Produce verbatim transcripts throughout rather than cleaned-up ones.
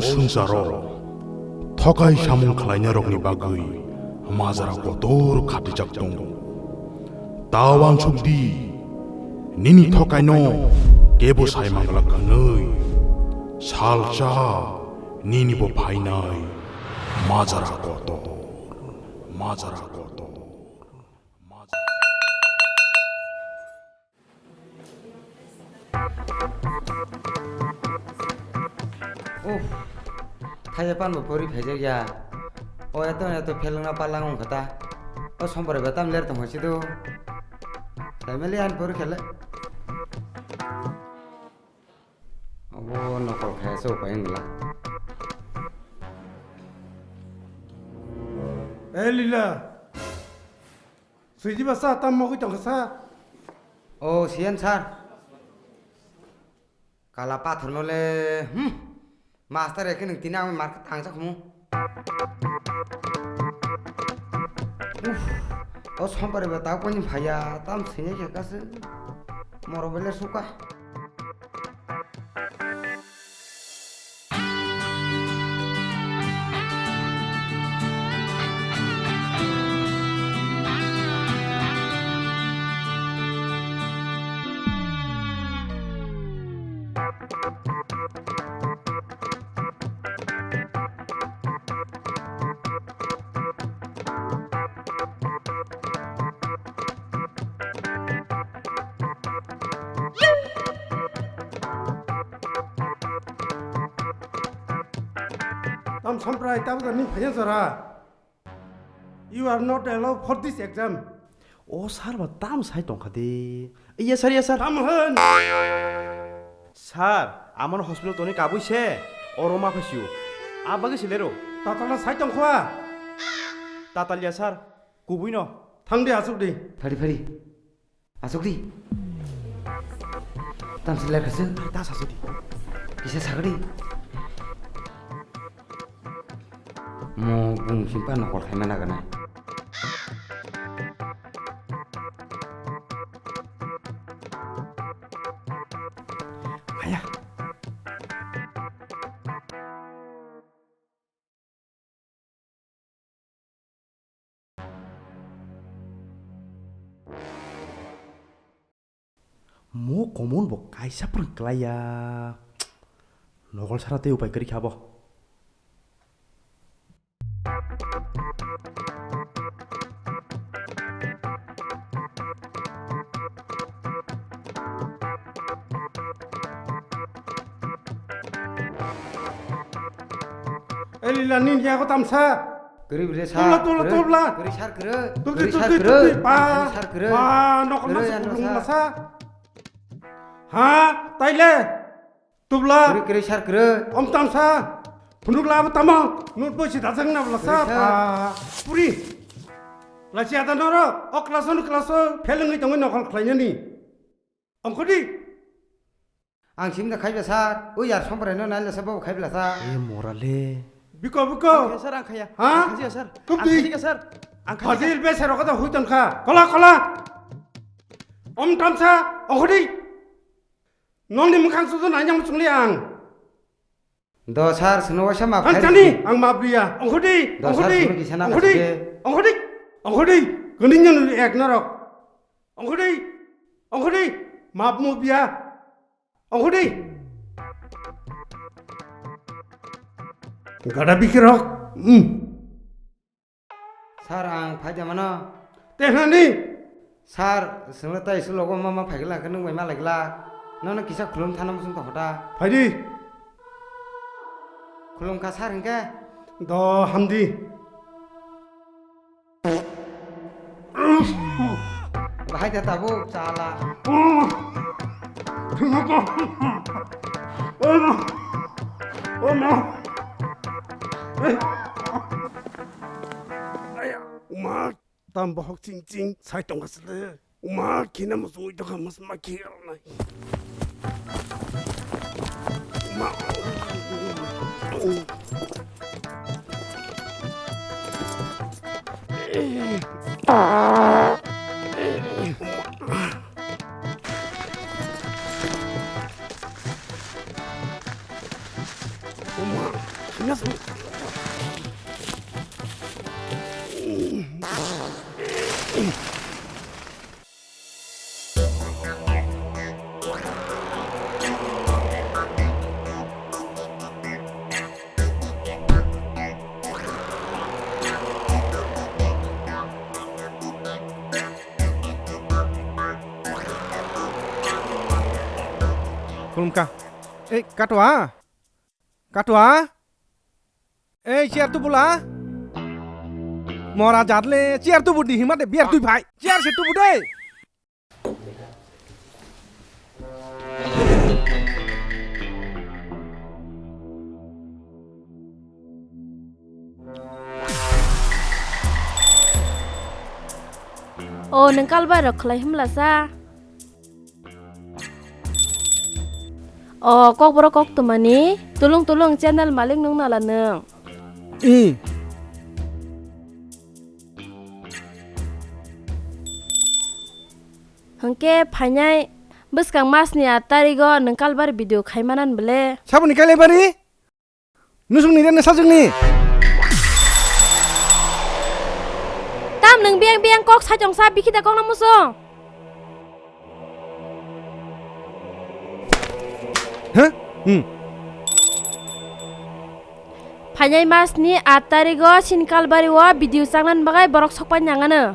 swngcharo thokai samung khlainarokni bagwi majra kotor khatijak tongo. Ta uansuk di, nini thokaino kebo sai mangla hwnwi salsa nini bo phainai majra kotor, majra kotor, majra. Uff, thaiya pan bo pori phaijak ya. O eto eto phelengna palang wngkha ta. O sompore betam ler tong hoi sido. Family an pori khele. Obo nokol khe se upai wngla. Eh, Lila. Swidiba sa tam mogwi tongkha sa. O, siyan sir. Kala pathor no le, hmm. Master ekhe nung tini ang mar tangjak humu. Uff, o sompore ba tau koni phaiya, tam sini khe kasu. Moro bele suka. Tam somprai, tabuk ni phaiya jora. You are not allowed for this exam. O sir ba tam sai tongkha de. Iya sir, iya sir. Tam hwn. Sir, amon hospital toni kabui se. Oro ma phasiu. A bagwi se lero. Tatala sai tongkha. Tatal ya sir. Kubui no. Thang de asuk de. Phari phari. Asuk di. Tam se ler khase. Ar ta sasu di. Kisa sagdi. Mo bung simpa nokol khaima naganai. Aya. Mo komon bo kaisa phrwng klai ya. Nokol sara tei upai kwrwi kha bo. Elila nini yago tamsa. Kwrwi bwle sa. Tubla, tubla, kwrwi. Tubla. Kwrwi sar kwrwi. Tubdi, kwrwi sar tubdi, kwrwi. Tubdi. Ba. Kwrwi sar kwrwi. Ba, nokol kwrwi masa ano kubulung sa. Masa. Ha, taile. Tubla. Kwrwi, kwrwi sar kwrwi. Om tamsa. Phunukla abo tamo. Nut boisi dajak na bwla sa. Kwrwi sar. Ba. Puri. Lachi ada noro. O class-o, class-o. Phelengwi tongwi nokol khlainani. Ongkhordi. Ang simda khaiba sir, o yar somprai no naila sa bo khaiba sa. E mora le. Biko, biko. Ang khaya sir, ang khaya. Ha? Ang khaya sir. Tubdi. Ang khaya sir. Ang khaya. Fazil be sir, kata hui ton kha. Kola, kola. Om tamsa, ongkhordi. Nongni mukhang sudu nanyang chungli ang. Do sir, sino waisa map khai. Ang chani, ang map riya. Ongkhordi, do sir, ongkhordi, sino kisa na ongkhordi, kisa ke. Ongkhordi, ongkhordi. Kuni nyan ek norok. Ongkhordi, ongkhordi. Map mo biya. Ongkhordi. Gada bikirok. Hmm. Sir, ang phai de mano. Tehnani? Sir, swngla tai swk logo ma ma phai gla, khe nwng bai ma lai gla. Nono kisa khulum thana muchung tong kho ta. Phai di. Khulum kha sir hinkhe. Do hamdi. Bahai de tabuk chala. Uma, tam bohok ching ching, sai tong ka sile. Uma, kina mo sui tong ka mas ma ki nai. Uma. Khulumkha. Ei, Katua? Katua? Ei, chair tubula? Mora jatle, chair tubu di hima de, biar tui phai. Chair se tubu de. O, nwng kalbai rok khlai himlasa? O, kokborok koktwmani, tulung tulung channel malik nwng nala nwng. I. Hwnkhe phainai bwskang masni aat tarigo nwng kalbari video khaimanan bwle? Saboni kailai bari? Nusukni rene sajwkni. Tam nwng biyang biyang kok saitongsa bikhi da kokna musung. Huh? Hmm. Phainai masni aat tarigo Sinkalbari o video changnan bagwi borok sokpai nangano.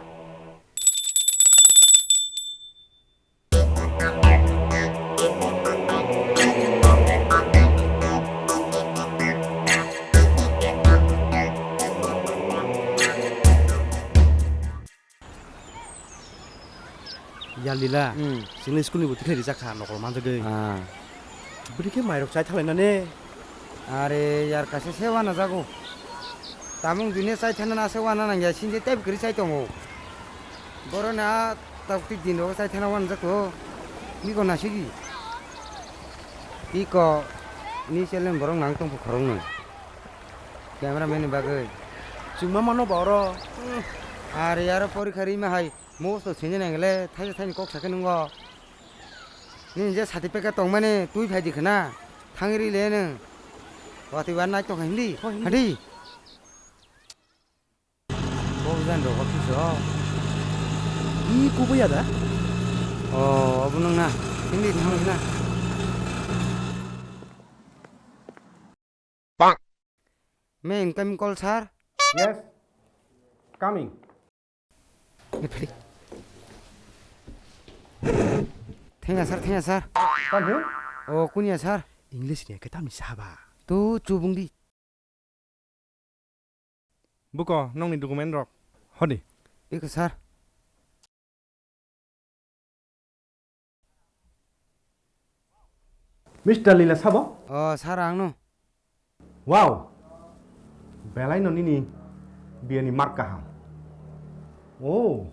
Ya Lila, hmm, chwngno school ni bo tikhlai rijak kha, nokol manjagwi. Ah. Bwrwi khe mairok chai thalainani. Are yar, kaisa se wana jago. Tamung dunia chai thana na se wana nangya, sinje tei kwrwi chai tongo. Boroni a tabuk twi din rogo chai thana wana jak to. Niko nasigi. Iko ni chelen borok nang tongphu khoroknwi. Camera man ni bagwi. Chwngma mano ba oro. Are yaro porikha rima hai. Musto sini nang le thaisa thaini kok sakhe nungo. Nini je certificate tongmani twi phai di khna. Thangri le nung. Watwi wan nai tong hindi. Oh, hindi. Hadi. Bo jan ro office o. Ni kubuya da? Oh, obo nung na. Hindi thang na. May incoming call, sir? Yes, coming. Thengya sir, thengya sir. Tamo? O, kunya sir? English ni ke tamni saba. Tu chubung di. Buko, nongni document rok. Hodi. Iko sir. Mister Lila sabo? O, sir, angno. Wow! Belai no nini biyani mark kaham. Oh!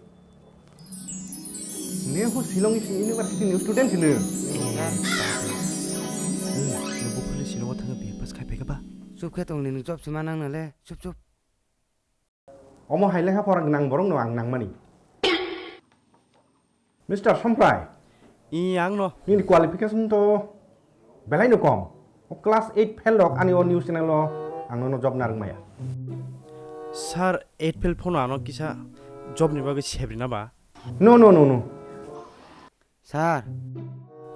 Neho Shillong University ni student sino. Sir. Hmm, no buphurli Shillong o thangwi B A pass khai phaikha ba? Chup khe tong nini job sima nang nale, chup chup. Omo hai lekha pora nang borok no ang nangmani. Mister Somprai. I, ang no. Nini qualification to belai no kom. O class eight fail rok ani o news channel o ang no job narwk maya. Sir, eight fail phono ano kisa job ni bagwi sebri na ba? No, no, no, no. Sir,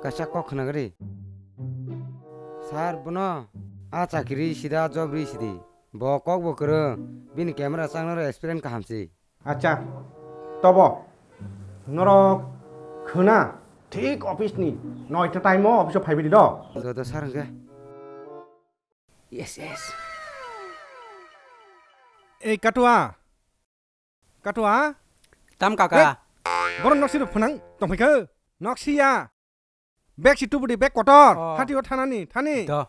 kaisa kok khna gari. Sir, bono a chakiri sida job ri sidi. Bo kok bo kwrwng, bini camera changna experience kaham si. Acha, tobo norok khwna thik office ni noita time o office o phaibai di do. Do do sir hwnkhe. Yes, yes. Ei Katua. Katua. Tam kaka. Ei, borok noksi rok phwnang tongphai kha. Noksi ya. Bag si tubudi bag kotor. Oh. Hati o thanani, thani. Do.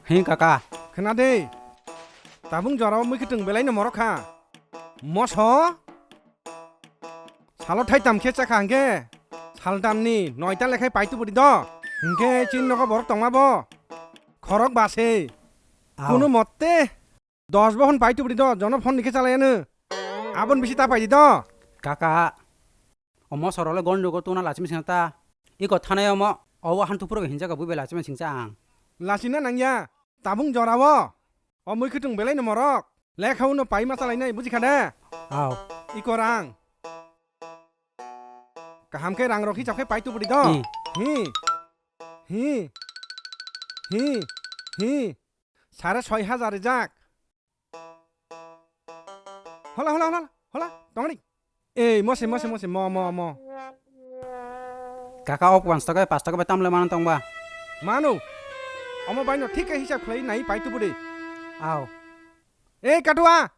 Hi kaka. Khna de. Tabung jorao mui khitung belai no morok kha. Moso. Salo thaitam khe chakha hwnkhe, saltamni noita lekhai paitubudi do. Hwnkhe chini nogo borok tongma bo khorok base. Ao. Kunu motte dos bohon paitubudi do, jono phone ni khe chalayanu. Abon bisi ta paidi do. Kaka, omo sorole gondogol tuna lachimi singta. Iko thanai omo, obo han tupuro hinjaga buibai lachimi singcha ang. Lachina nangya, tabung jorao. O mui khitung belai no morok. Lekha uno pai ma chalainai, buji kha de? Ao. Iko rang. Kaham khe rang rok hisab khe pai tubudi do. Hmm. Hi. Hi. Hi. Hi. Sare soi hajar rijak. Hola, hola, hola, hola. Tongri. Ei, mose, mose, mose, mo, mo, mo. Kaka, o pans taka, pas taka bai tamle mano tongba? Mano. Omo bai no thik khe hisab khlai nai pai tubu de. Ao. Ei Katua!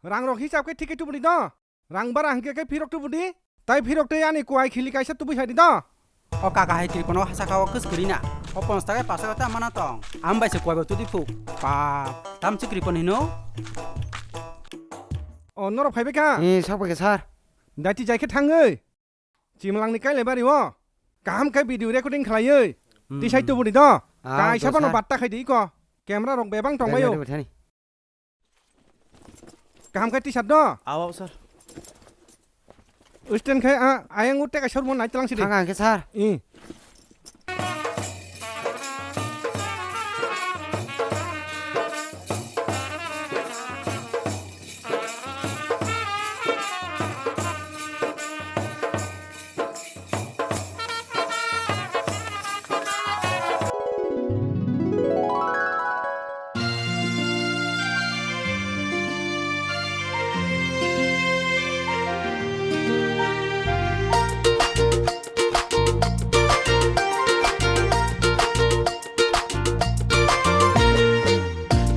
Rang rok hisab khe thik khe tubu di do. Rang bara hwnkhe khe phirok tubu di. Tai phirok tei ani kuai khili kaisa tubui sai di do. O kaka hai Kripono saka o kwskwrwi na. O pans taka, pas taka ta mana tong. Am bai se kuai bo tudi phuk. Pa, tam se Kripon hino. O norok phai bai kha? Eh, sak bai kha, sir. Daiti jai khe thangwi. Chimlangni Kailaibari o kaham khe video recording khlaiwi. Hmm. Tisai tubuni do. Ah, kaisa do, bono sir. Batta khai di iko. Camera rok bebang tongbaio. Dai, dai, dai, thani. Kaham khe tisat do. Aw, aw, sir. Stand khai, ah, ayang utte kaisa rwmani naitlang sidi. Thang ang khe, sir. I.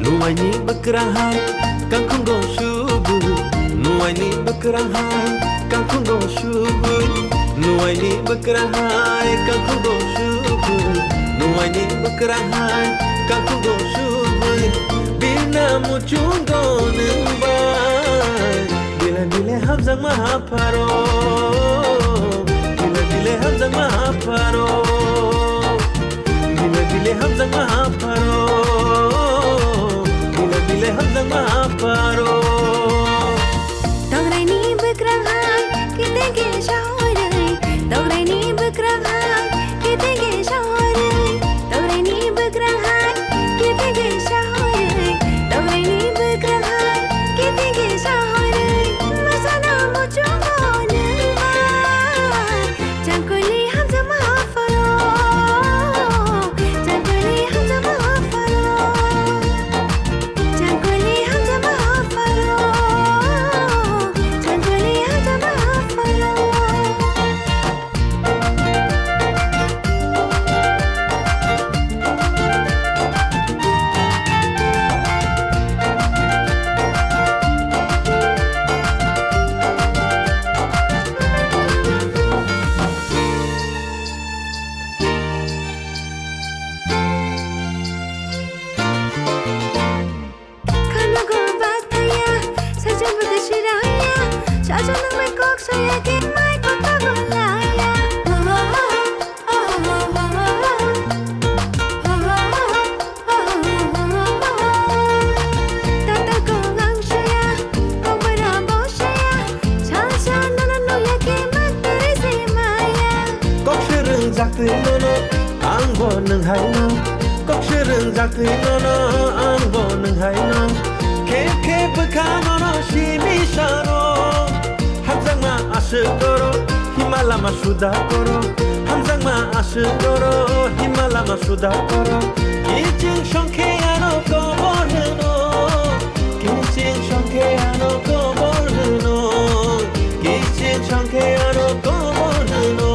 Nuaini bwkrang hai kangkhungo subui, nuaini bwkrang hai kangkhungo subui, nuaini bwkrang hai kangkhungo subui, nuaini bwkrang hai kangkhungo subui, birna muchungo nwng bai, bile bile hamjakma hapharo, bile bile hamjakma hapharo. Bile bile hamjakma hapharo, bile bile hamjakma hapharo. Tograini bwkrang hai, kete ke shahoroi. Tograini bwkrang hai, kete ke shahoroi. Tograini bwkrang hai, kete ke shahoroi. Tograini bwkrang hai, kete ke shahoroi. Masano muchungo nwng bai. Changkuli hamjakma hapharo, changkuli hamjakma hapharo, changkuli hamjakma hapharo, changkuli hamjakma hapharo. Khanago bathaya, sajabwkha siraya, sajanang bai kok soya khe mai kok tagolaya. Tatal kok ang soya, kok bai rabo soya, sa sa nana noya khe mak tari se maya. Kok se rwngjak twi nono, ang bo nwng hai no. Kok se rwngjak twi nono, ang bo nwng hai no. Khe khe bwkha nono simi sano. Hamjakma aswk koro, hima lama suda koro. Hamjakma aswk koro, hima lama suda koro. Kiching songkhe ano kobor hwno. Kiching songkhe ano kobor hwno. Kiching songkhe ano kobor hwno.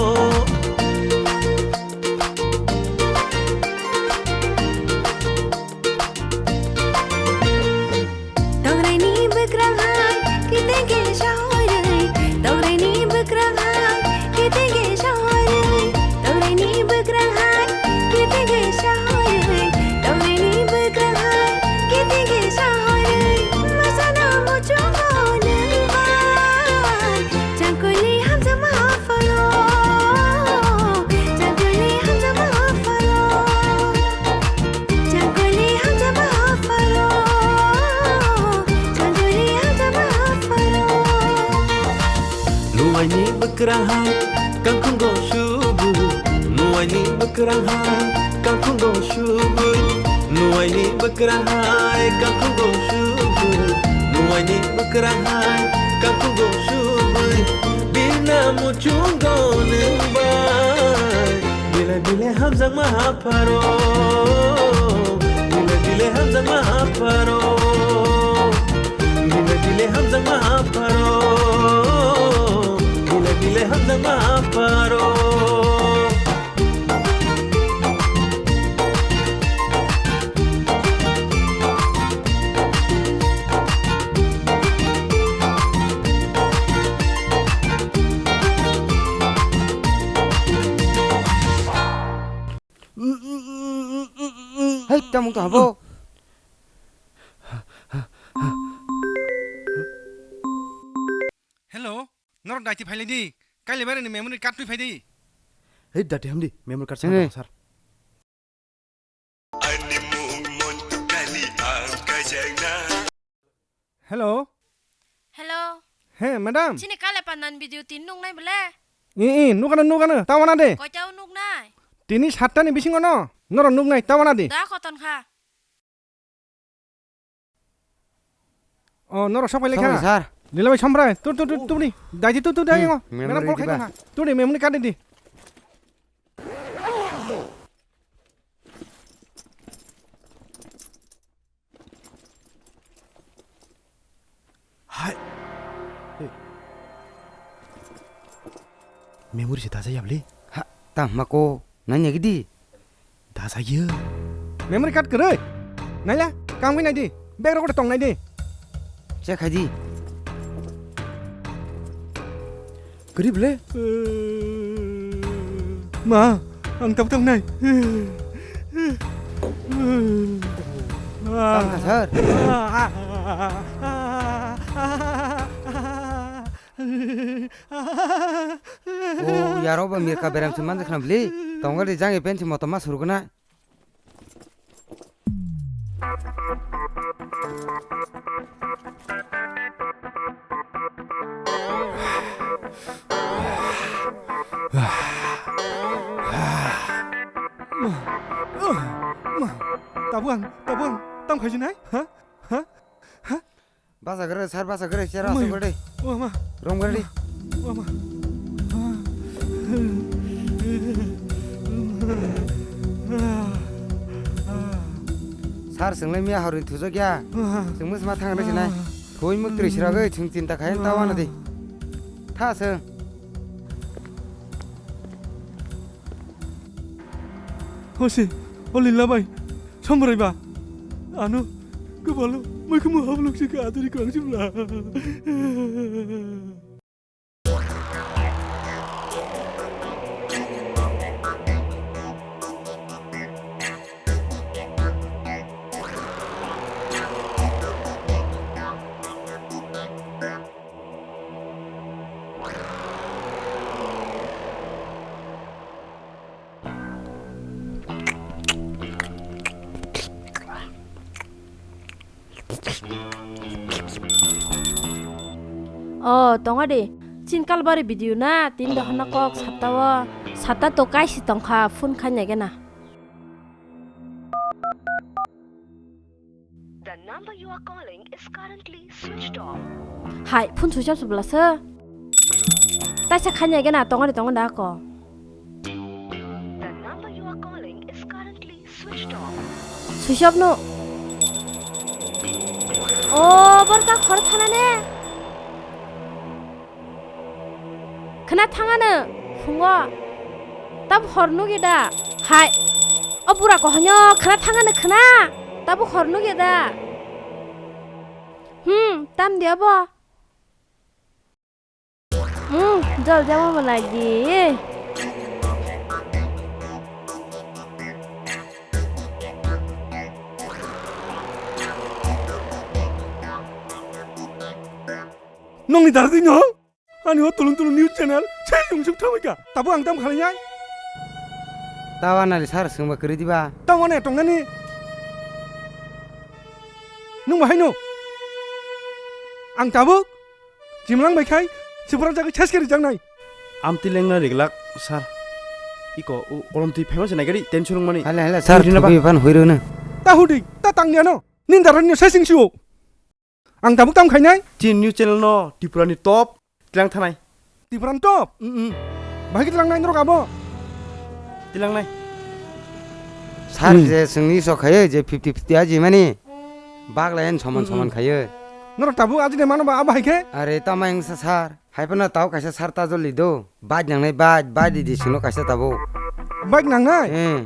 Tograini bwkrang hai, kete ke shahoroi. Tograini bwkrang hai, kete ke shahoroi. Tograini bwkrang hai, kete ke shahoroi. Tograini bwkrang hai, kete ke shahoroi. Masano muchungo nwng bai. Changkuli hamjakma hapharo, changkuli hamjakma hapharo, changkuli hamjakma hapharo, changkuli hamjakma hapharo. Nuaini bwkrang hai kangkhungo subui, nuaini bwkrang hai kangkhungo subui, nuaini bwkrang hai kangkhungo subui, nuaini bwkrang hai kangkhungo subui, birna muchungo nwng bai. Bile bile hamjakma hapharo, bile bile hamjakma hapharo, bile bile hamjakma hapharo, bile bile hamjakma hapharo. To habo. Hello, norok daiti phailai di. Kailai bai ni memory card twi phai di. Hei, daiti hamdi, memory card Hei. Sir. Ani mung mon tu kali ang kajang na. Hello. Hello. He, madam. Chini kale pandan video tin nuknai bole? I, i, nukano, nukano, tawana de. Koita o nuknai? Tini satta ni bisingo no, noro nuknai, tawana de. Da koton kha. O, noro sok pai lekha. Sok pai, sir. Lila bai sombrai, tu, tu, tu, tu ni. Dai di, tu, tu, dai Hmm, ngo. Memory Madam call khai diba? Tong kha. Tu ni, memory card di. Hai. Memory se daja yabli. Ha, tang mako, nanya gidi. Daja ye. Memory card kwrwi. Naila, kangwi nai di. Bag rok tong nai di. Check khai di. Kwrwi ble? Ma, ang tabuk tabuk nai. Tang kha, sir. O, yaro ba mirka beram se manjakha na bli. Tongo de jang e pen se motom ma surgna. Tabuk ang, tabuk ang, tam khaijinai? Ha? Ha? Ha? Basa gre, sir, basa gre, sir, Omayo. Asuk gre. O ma. Rom gre. O ma. Sir, swnglai miya horni thujak ya. Chwng mwsma thang rw sinai. Thwi mwktwi sragwi chwng chinta khai ta wana di. Tha se. Hosi, o Lila bai, Sombrai ba. Ano, kwbalo, mui khumu habluk si kha, aturi kwrang si bla. O, tongo di. Chin kalbari video na, tin dohana kok satta o. Satta to kaisi tongkha, phone khaina gena. The number you are calling is currently switched off. Hai, phone switch off se bwlasa. Taisa khaina gena tongari tongo da ko. The number you are calling is currently switched off. Switch off no. O, borta khor thana ne. Khna thangano phungo. Tab hor nugi da. Hai. O bura ko honyo khna thangano khna. Tab hor nugi da. Hmm, tam dia bo. Hmm, jol jama malai di. Nongni dardi no? Ani o tulung tulung news channel, se sung sung thawi ka. Tabuk ang tam khalai nai. Tawa nali sar sung ba kwrwi diba? Tawa ne tong nani. Nung bahai no? Ang tabuk jimlang bai khai, sipra jagwi ses kari jang nai. Amti lengna riglak, sir. Iko, u, kolom twi phaima se naigari, tension wngmani. Hala, hala, sir, Hui rina ba? Thugwi phan hui rwno. Ta hudi, ta tang niano. Nin daran nyo sesing siwo. Ang tabuk tam khainai? Chin news channel no Tripura ni top tilang thanai. Tripura ni top? Mm, mm. Bahai khe tilang nai norok abo? Tilang nai. Sir, hmm, je sengni sok khaye je fifty fifty aji mani. Bak layan soman, mm, mm, soman khaye. Norok tabuk aji de mano ba abo hai khe? Are tama engsa sir. Hai phano tao kaisa sir ta joli do. Bike nangnai bike, bike di di sino kaisa tabuk. Bike nangnai? Hmm.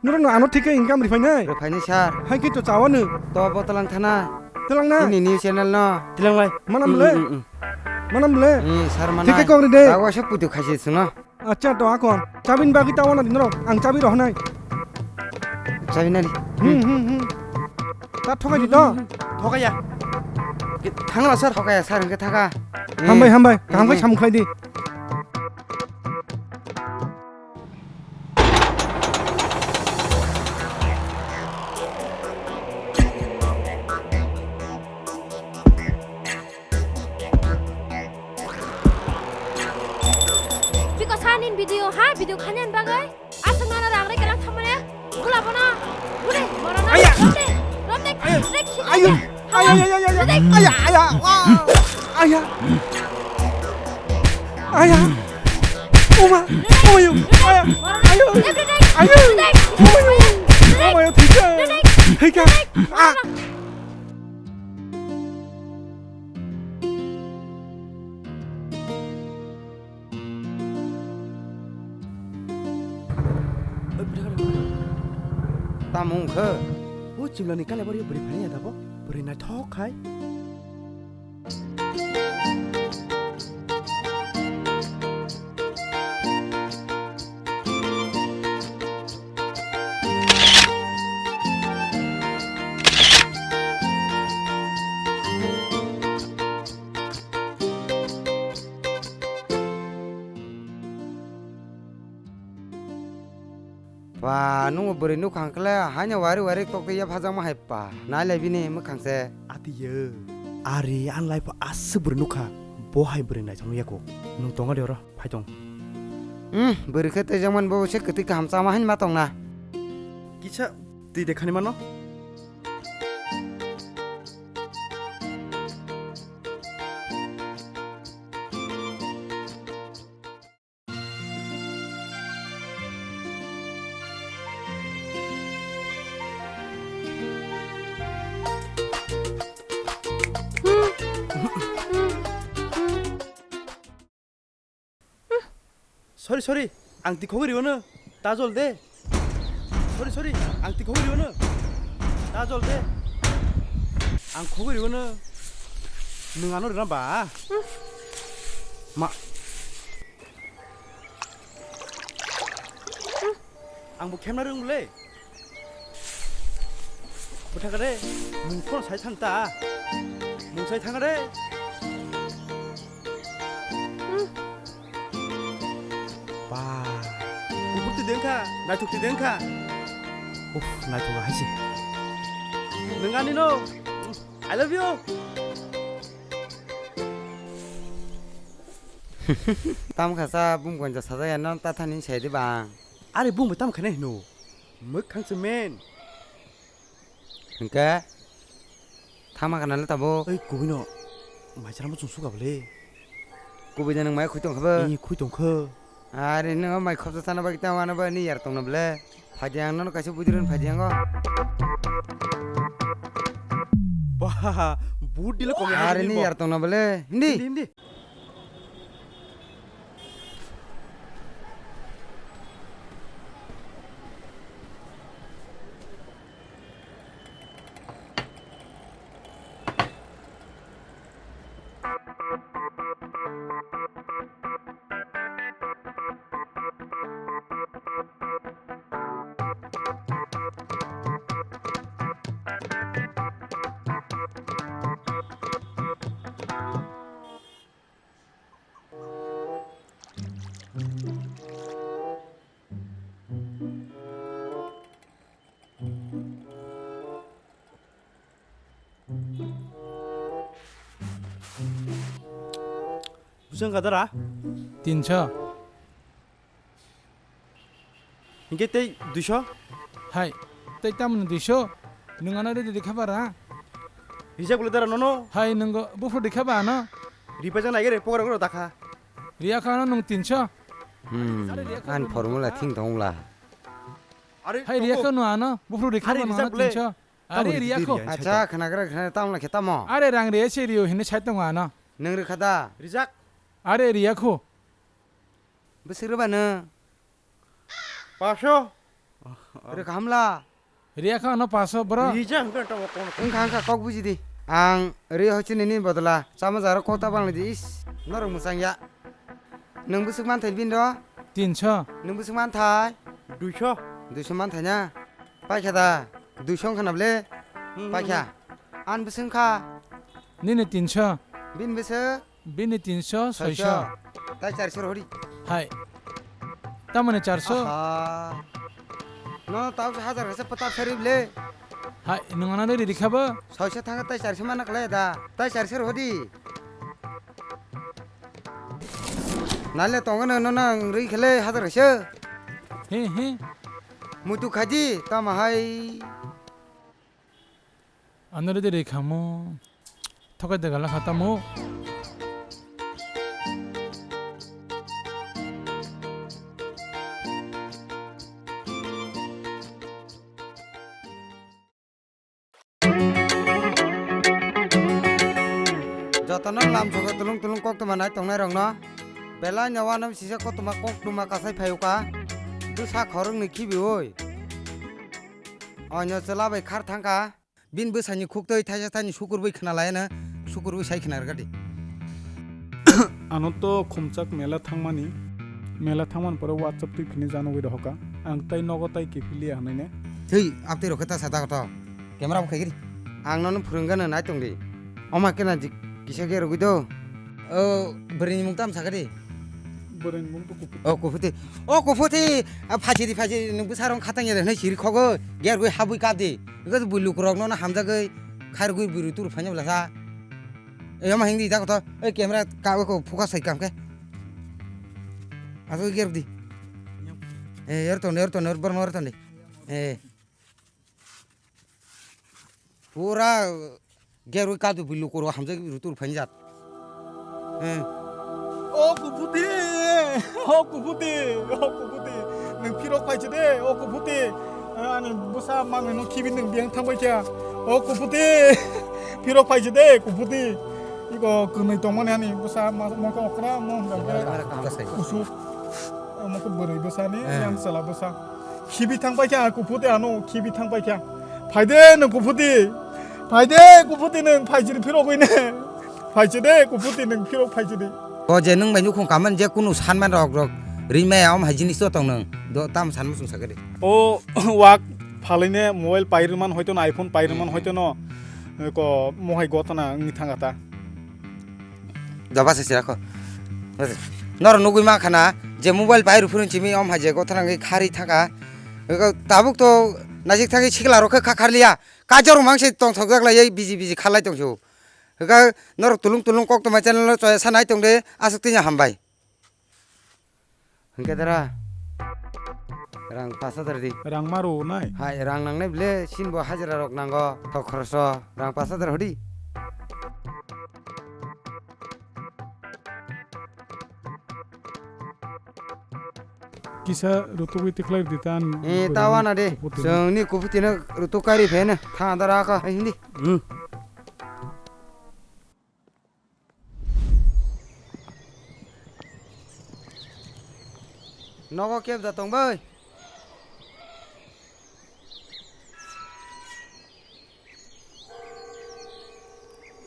Norok no ano thik khe income riphainai? Riphaini sir. Hai khe to chawano. To bo talang thana. Talang na? Ini new channel no. Tilang lai. Manam le? Mm, mm, mm. Manam le? Eh, sir manai. Thik khe kok ri de. Tawa se putu khaisi sino. Acha to akon. Chabin bagwi tawana di norok. Ang chabi rohnai. Chabi nari. Hmm, hmm, hmm. Ta thokai di to. Thokaya. Thangla sir. Thokaya sir, hwnkhe thaka. Hambai, hambai. Kaham khe samung khlai di. Biko sanin video ha, video khanyan bagwi. Aswk nana rang rek kalang thamane. Bula bono. Bule, moro na. Aya! Romde, romde, aya! Rek, ayo! Aya, aya, aya, aya! Rek. Aya, aya! Wa! Aya! Aya! Uma! Uma yo! Aya! Ayo! Rek, rek, rek. Ayo! Rek. Uma yo! Uma yo, thika! Rek. Thika! Ah! Tamo wngkha? O chimlani kailaibari bwrwi phaiya dabo? Bwrwi naithok khai. Pa, nungbo bwrwi nukhang kle, haino wari wari tokto yaphajakma hai pa. Nailai bini mwkhang se. Atiyo. Ari, ang lai pho aswk bwrwi nukha. Bo hai bwrwi naithok nukya kho. Nwng tongo de oro, phai tong. Hmm, bwrwi khe teijakmani bo se kwtwi kaham chama haino ma tongna. Kisa twi de khani mano. Sorry, sorry, ang tikhogwi riono, ta jol de. Sorry, sorry, ang tikhogwi riono, ta jol de. Ang khogwi riono, nwng ano rina ba? Ma. Ang bo khemna rwng le. Bwthak re, mung phano sai thang ta. Mung sai thang re. Ba, kubur twi dengkha, naithok twi dengkha. Uff, naithok hai se. Nwng ani no. I love you. Tam kha sa bum gonja sajaya non ta thani sai di bang. Are bum tam khane hino. Mwkhang se men. Hingke thama kana le tabo. Ei kubui no. Mai chara mo chung suka bole. Kubui da nang mai khui tong kha ba. Ni khui tong kha. Are no mai khobsa sana ba kita wana ba ni yar tong na bole. Phai di ang nono kaisa buidiro phai di ang o. Bah, but dile komi. Are ni yar tong na bole. Hindi. Hindi, hindi. Bwswng gadara? Tinso. Hingke tei duiso? Hai, tei tamoni duiso? Nwng ano ridi rikha bara? Rijak bole dara nono? Hai, nwng buphuru rikha ba ano? Ripajak nai gere pokora goro dakha. Riyakha ano nwng tinso. Hmm, an formula thing tongla. Hai, riyakha no ano buphuru rikha ba no ano tinso. Are riyakho. Acha khnagra khna tamla khe tamo. Are rang riya se riyo hini sai tongo ano. Nwng rikha da? Rijak. Are riyakho. Bwswk rwba nw? Paso. Rwkha hamla. Riyakho ano paso bro. Rijak hwnkhe tamo kono. Wngkha wngkha kok buji di. Ang rwi hoichi nini bodola chama jaro kok ta bangla di is. Norok mwchang ya. Nwng bwswk manthai bini ro? Tinso. Nwng bwswk manthai? Duiso. Duiso manthai na? Paikha da? Duiso wngkha na bwle? Hmm, hmm, Paikha. Hmm. An bwswng kha. Nini tinso. Bini bwswk. Bini tinso, soiso. Soiso. Tai charso rw di. Hai. Tamoni charso? Aha. No, tau se hajar kasa patap sari ble. Hai, nwng ano riri kha bo? Soiso thangkha tai charso mana khlai da. Tai charso rw di. Nale tongo no, no, nang ri khle hajar kasa. He, he. Muitu khaji, tamo hai. Ano rede rikhamu. Thokai dega lakha tamo. Jotono lam sogo tulung tulung koktwma nai tongnai rokno. Belai no uanam sisa koktwma koktwma kasai phaio ka. Bwsa khoroknwi khibioi. Oino chwla bai khar thangkha. Bini bwsani khuktwi thaisa thani sukurwi khna laiya na, sukurwi sai khna rwgadi. Ano to khumchak mela thangmani, mela thangmani pore WhatsApp twi phini janogwi rohokha. Ang tai nogo tai kiphiliya hwnwi ne. Thwi, aptwi rokhe ta sa dago to. Camera bo khaigri. Ang nono phwrwngano nai tongdi. Oma kena jik kisa ge rogwi do. O, bwrwini mung tam sakadi. Bwrwini mung to Kuphuti. O, Kuphuti. O, Kuphuti. A, phachiri, phachiri, nwng bwsarok khatang ya de hwnwi siri khogo. Gergwi habwi kapdi. Ego bui lukurok nono hamjagwi khairgwi bwrwi turu phanya blasa. E, ama hingdi dak to. E, camera ka ko focus sai kam khe. Aso gerdi. E, yer ton, yer ton, yer bor, yer ton di. E. Pura gerwi kadu bui lukurok hamjagwi bwrwi turu phanya jat. Eh. O Kuphuti, o Kuphuti, o Kuphuti, nwng phirok phai se de, o Kuphuti. Eh, ani bwsa manwi no khibi nwng biyang thangbai kha. O Kuphuti, phirok phai se de, Kuphuti. Iko kwnwi tongmani ani bwsa ma-, mokol okra mo hwnka khe. Bwsa. Kusu. Omo khe bwrwi bwsani Eh. Yang chwla bwsa. Khibi thang paikha, Kuphuti ano khibi thang paikha. Phaide nwng Kuphuti. Phaide Kuphuti nwng phaisiri phirogwi ne. Phaise de Kuphuti nwng phirok phaisiri. O je nwng bai nukhung kaman je kunu sanman rok rok rimaya om hai jinis to tong nwng. Do tam sanmu sung sakhe de. O wak phalaine mobile pairman hoito na iPhone pairman Hmm. hoito no. Ko mohai gotana wngwi thang kha ta. Doba se sirakho. Noro nugwi ma khana je mobile pai rw phuru chimi om hai je gothana ngi khari thaka. Ego tabuk to najik thangwi sikla rokhe kha kharliya. Kajor mang se tong thok jak lai biji biji kharlai tong su. Ega norok tulung tulung kok toma channel no choya sanai tong de aswk tini hambai. Hwnkhe dara, rang pash hajar di. Rang ma rw nai? Hai, rang nangnai ble, sinbo hajira rok nango, tok khoroso, rang pash hajar hodi. Kisa rutugwi tikhlai rwdi ta. Eh, ta wana de. Chwng ni Kuphuti no rutuk kari pheno, tha dara ka, hai hindi. Hmm. Nogo kebda tong bai.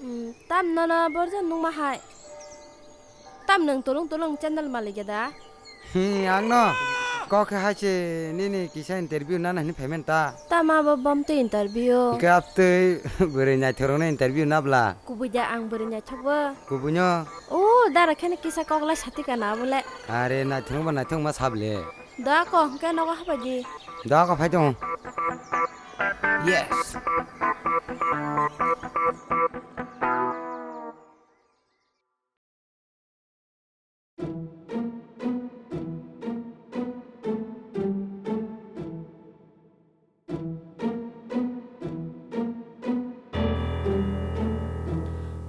Hmm, tam nono borjan nungma hai. Tam nwng tulung tulung channel malik ya da? Hi, ang no. Kok hai se nini kisa interview nana hini payment ta. Tama bo bom twi interview. Gap twi bwrwi naithok rokno interview na bla. Kubui da ang bwrwi naithok bo. Kubui no. O, dara kheno kisa kok lai sati kana bole. Are naithok ba naithok ma sable. Da ko hwnkhe nogo habai di. Da ko phai tong. Yes.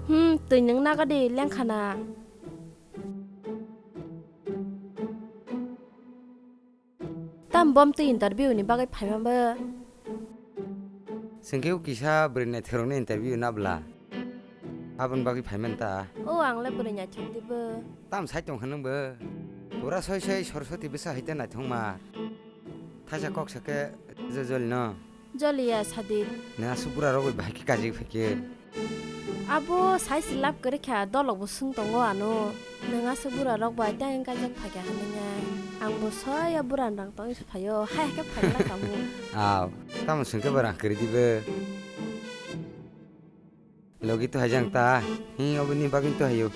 Hmm, twi nwng naga di lengkha na. Tam bom twi interview ni bagwi phaima bo. Chwng khe o kisa bwrwi naithok rokni interview na bla. Aboni bagwi phaimani ta. O ang le bwrwi naithok di bo. Tam sai tong kha nwng bo. Pura soi soi Saraswati bwsa hai ta naithok ma. Thaisa kok sa khe jojol no. Joliya sadi. Nwng aswk bura rok bai bahai khe kaji phai khe. Abo sai se love kwrwi kha, dolok bo swng tongo ano. Nwng aswk bura rok bai tei wng kaijak phai kha hinwi nai. Ang bo soi o bura ni rang tongwi se phai o, hai khe phai na kamu. Aw, tamo swng khe bo rang kwrwi di bo. Logi to haijang ta. Hi obini bagin to hayo.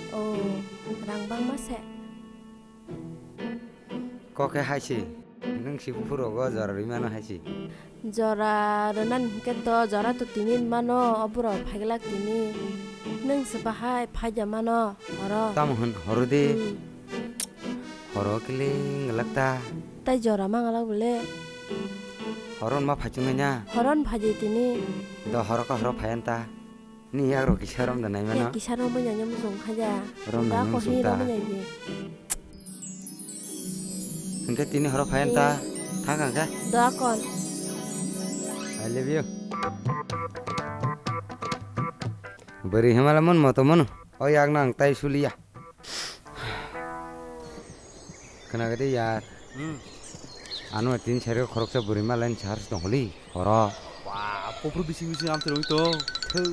Oh, rang bangma se. Kok khe hai si. Nwng si buphuru rogo jora rwi mano hai si. Jora rwnan hinkhe to jora to tini mano, o borok phaiglak tini. Nwng se bahai phaija mano, horo. Tamo hwn horo de. Hmm. Horo kiling glak ta. Tai jora mangalak bole. Horon ma phaichung nanya. Horon phaji tini. Do horo ka horo phayan ta. Ni yak ro kisa rom da nai mano. Kisa rom bo nanya musung khaja. Rom da nanya ko musung hi ta. Rom nanya. Hingke tini horo phayan ta. Eh. Thang kang khe. Do akon. I love you. Beri hemala mon moto mono. O yak nang tai suliya. Khna gede yar. Hmm. Ano tin sari khoroksa buri ma line charge tong holi. Horo. Wah, kopru bising bising am terung to. Thau.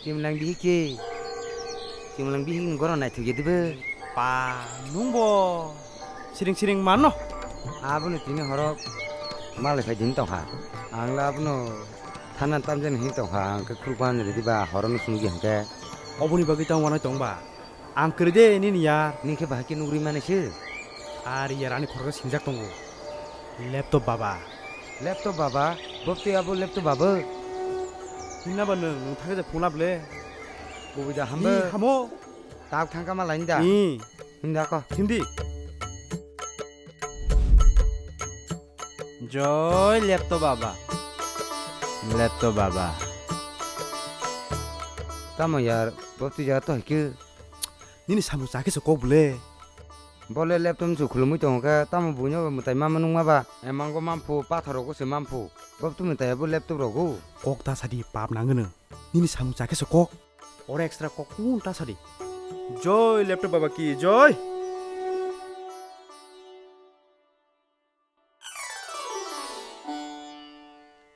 Kimlang bihi ke. Kimlang bihi ni goro nai thugye dibe. Pa, nung bo. Siring siring mano. Abono tini horo malai phai din tong ha. Ang la abono thanan tamjani hin tong ha. Ang ke khurban ridi ba horo no sungji hingke. Oboni bagwi tang wanai tong ba. Ang kwrwi de nini yar. Nini khe bahai khe nugri mani se. Ar yar ani khoroksa singjak tongo. Laptop baba. Laptop baba? Boptwi abo laptop baba? Hinna ba nwng, nwng thangkhe je phone lab le. Bobida hambo. Ni hamo. Tak thangkha ma lain da. Ni. Hinda ko. Hindi. Joy laptop baba. Laptop baba. Tamo yar, boptwi jaga to hai khe. Nini samung cha khe se kok bole. Bole laptop se khulumui tongo khe, tamo buino mwtai ma nung ma ba? Emango mamphu, pathor rogo se mamphu. Boptwi mwtai abo laptop rogo. Kok ta sadi pap nangwno. Nini samung cha khe se kok. Oro extra kok kun ta sadi. Joy laptop baba ki joy.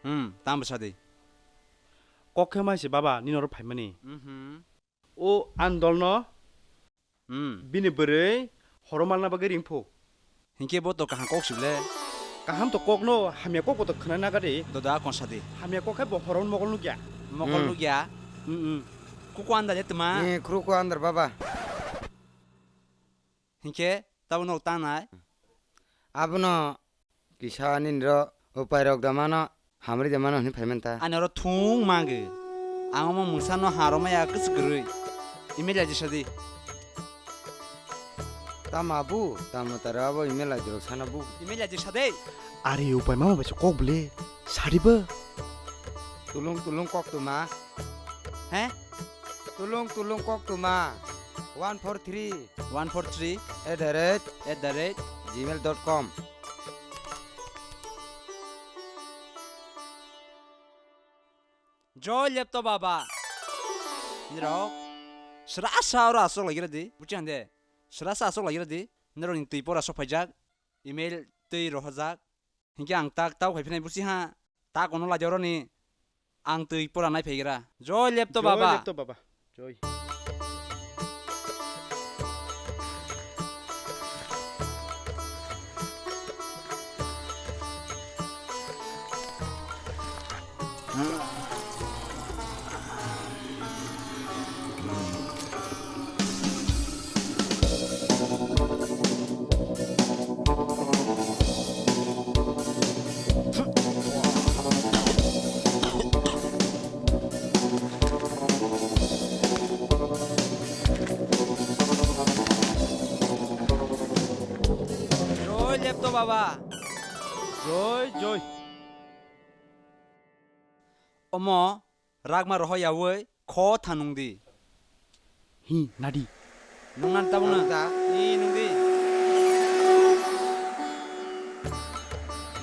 Hmm, tamo sadi. Kok khe mai se baba, nini oro phaimani. Mhm. O andolno, hmm, bini bwrwi horo malna bagwi ringphu. Hinkhe bo to kaham kok sibole. Kaham to kokno, hamya kok bo to khna naga de. Doda kon sadi. Hamya kok khe bo horo mogol nukya. Mogol, hmm, nukya. Hmm, hmm. Kuku andar ya tma. Ni khruku andar baba. Hinkhe tabo nog tanai. Abono kisa nini ro upai rok da mano, hamri da mano hwnwi phai man ta. Ani oro thung mangwi. Ang omo mungsa no haroma ya kwchwk kwrwi. Email aji sadi. Tamo abu, tamo taro abo email aji rok sana bu. Email aji sadi. Ari upai mama bai se kok bole. Sadi bo. Tulung tulung kok tuma. He? Tulung tulung kok tuma. One four three. One four three. At the rate. At the rate. Gmail dot com. Joy laptop baba. Nirok. Sra sa oro asok lagi radi. Buchi hande. Sra sa asok lagi radi. Nirok ni twi pora sok phaijak. Email twi rohorjak. Hinkhe ang tak tau khai phinai busi ha. Tak ono laijak roni. Ang twi pora nai phaigra. Joy laptop baba. Joy laptop baba. Joy. Joy laptop baba. Joy, joy. Omo, rakma rohor yaui, kho thanung di. Hi, nadi. Nung nan tabung na. Nung ta. Ni nung di.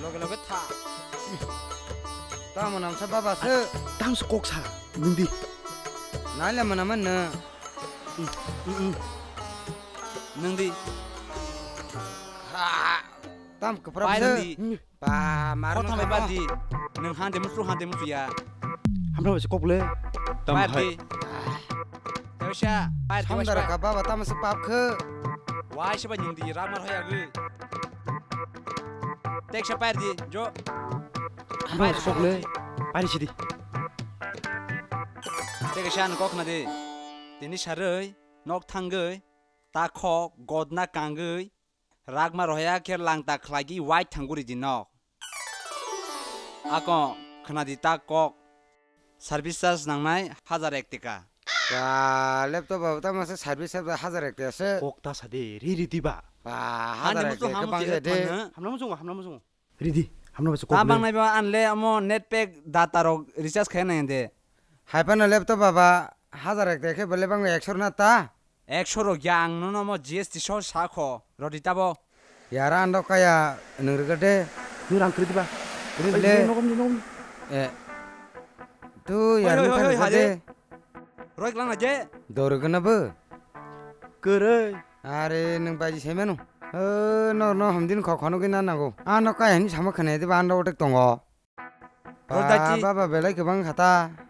Loge loge tha. Tamo namsa baba se. Tamo se kok sa, nung di. Nai le mana mana. Mm, mm, mm. Nung di. Ha. Tam kwpram se. Pai nung di. Ba, mar. Kotha no bai kamo. Badi. Nung hande musu, hande musu ya. Hamra bai se kok le. Tam pai hai. Di. Tawisa, pai di. Samdara wasa. Ka baba tam se pap khe. Wai se bai nung di, rak mar hoya gwi. Tek sa pai di, jo. Hamra bai se kok le. Pai di sidi. Tei kaisa ano kok khna di. Tini sarwi nok thangwi ta khok godna kangwi rakma rohya khe langta khlaigwi wai thangwi ridi nok. Ako khna di ta kok. Service charge nangnai hajar ek teka. Ba, laptop ba ta masa service charge hajar ek teka se. Kok ta sadi, ri ri diba. Ba, hajar ek teka bang je de. Hamna muchungo, hamna muchungo. Ridi, hamna basa kok. Tabang nai ba anle amo net pack data rok recharge khai nai de. Hai pano laptop baba hajar ek dekhe bele bang ekshor na ta? Ekshor rok ya ang nono mo G S T so sa kho rodi tabo. Yara ando kaya nung rega de. Nung rang kri diba. Kri le. Nogom ni nogom. Eh. Tu yar nung kan de. Roi klang aje. Dor gana bo. Kwrwi. Are nwng baji sai mano. O, no, no, hamdin kho khono gina nango. Ano kaya hini sama khane de ba ando otek tongo. Ba, ba, ba, belai kwbang khata.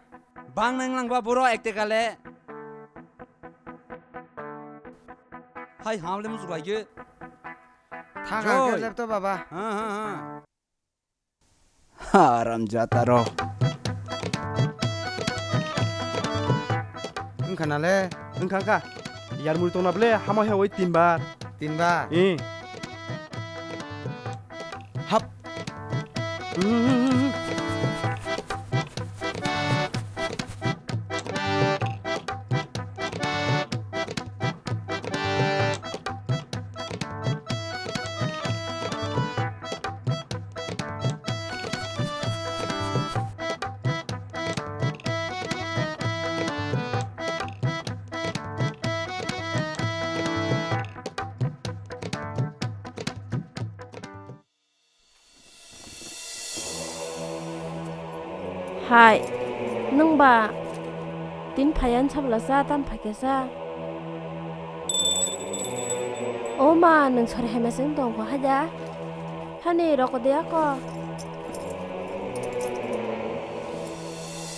Bang nang lang ba boro ekte kale. Hai hamle musu bai ge. Thang ang ke laptop baba. Ha, ha, ha. Haram jata rok. Wngkha nale? Wngkha wngkha. Yarmuri tongna ble hama hewoi tinbar. Tinbar? Eh. Hap. Hai, nwng ba tin phaiya wngsa bwla cha, tam phaikhe cha. O ma, nwng sori hai masa wng tong kho hai da? Hani roko de ako.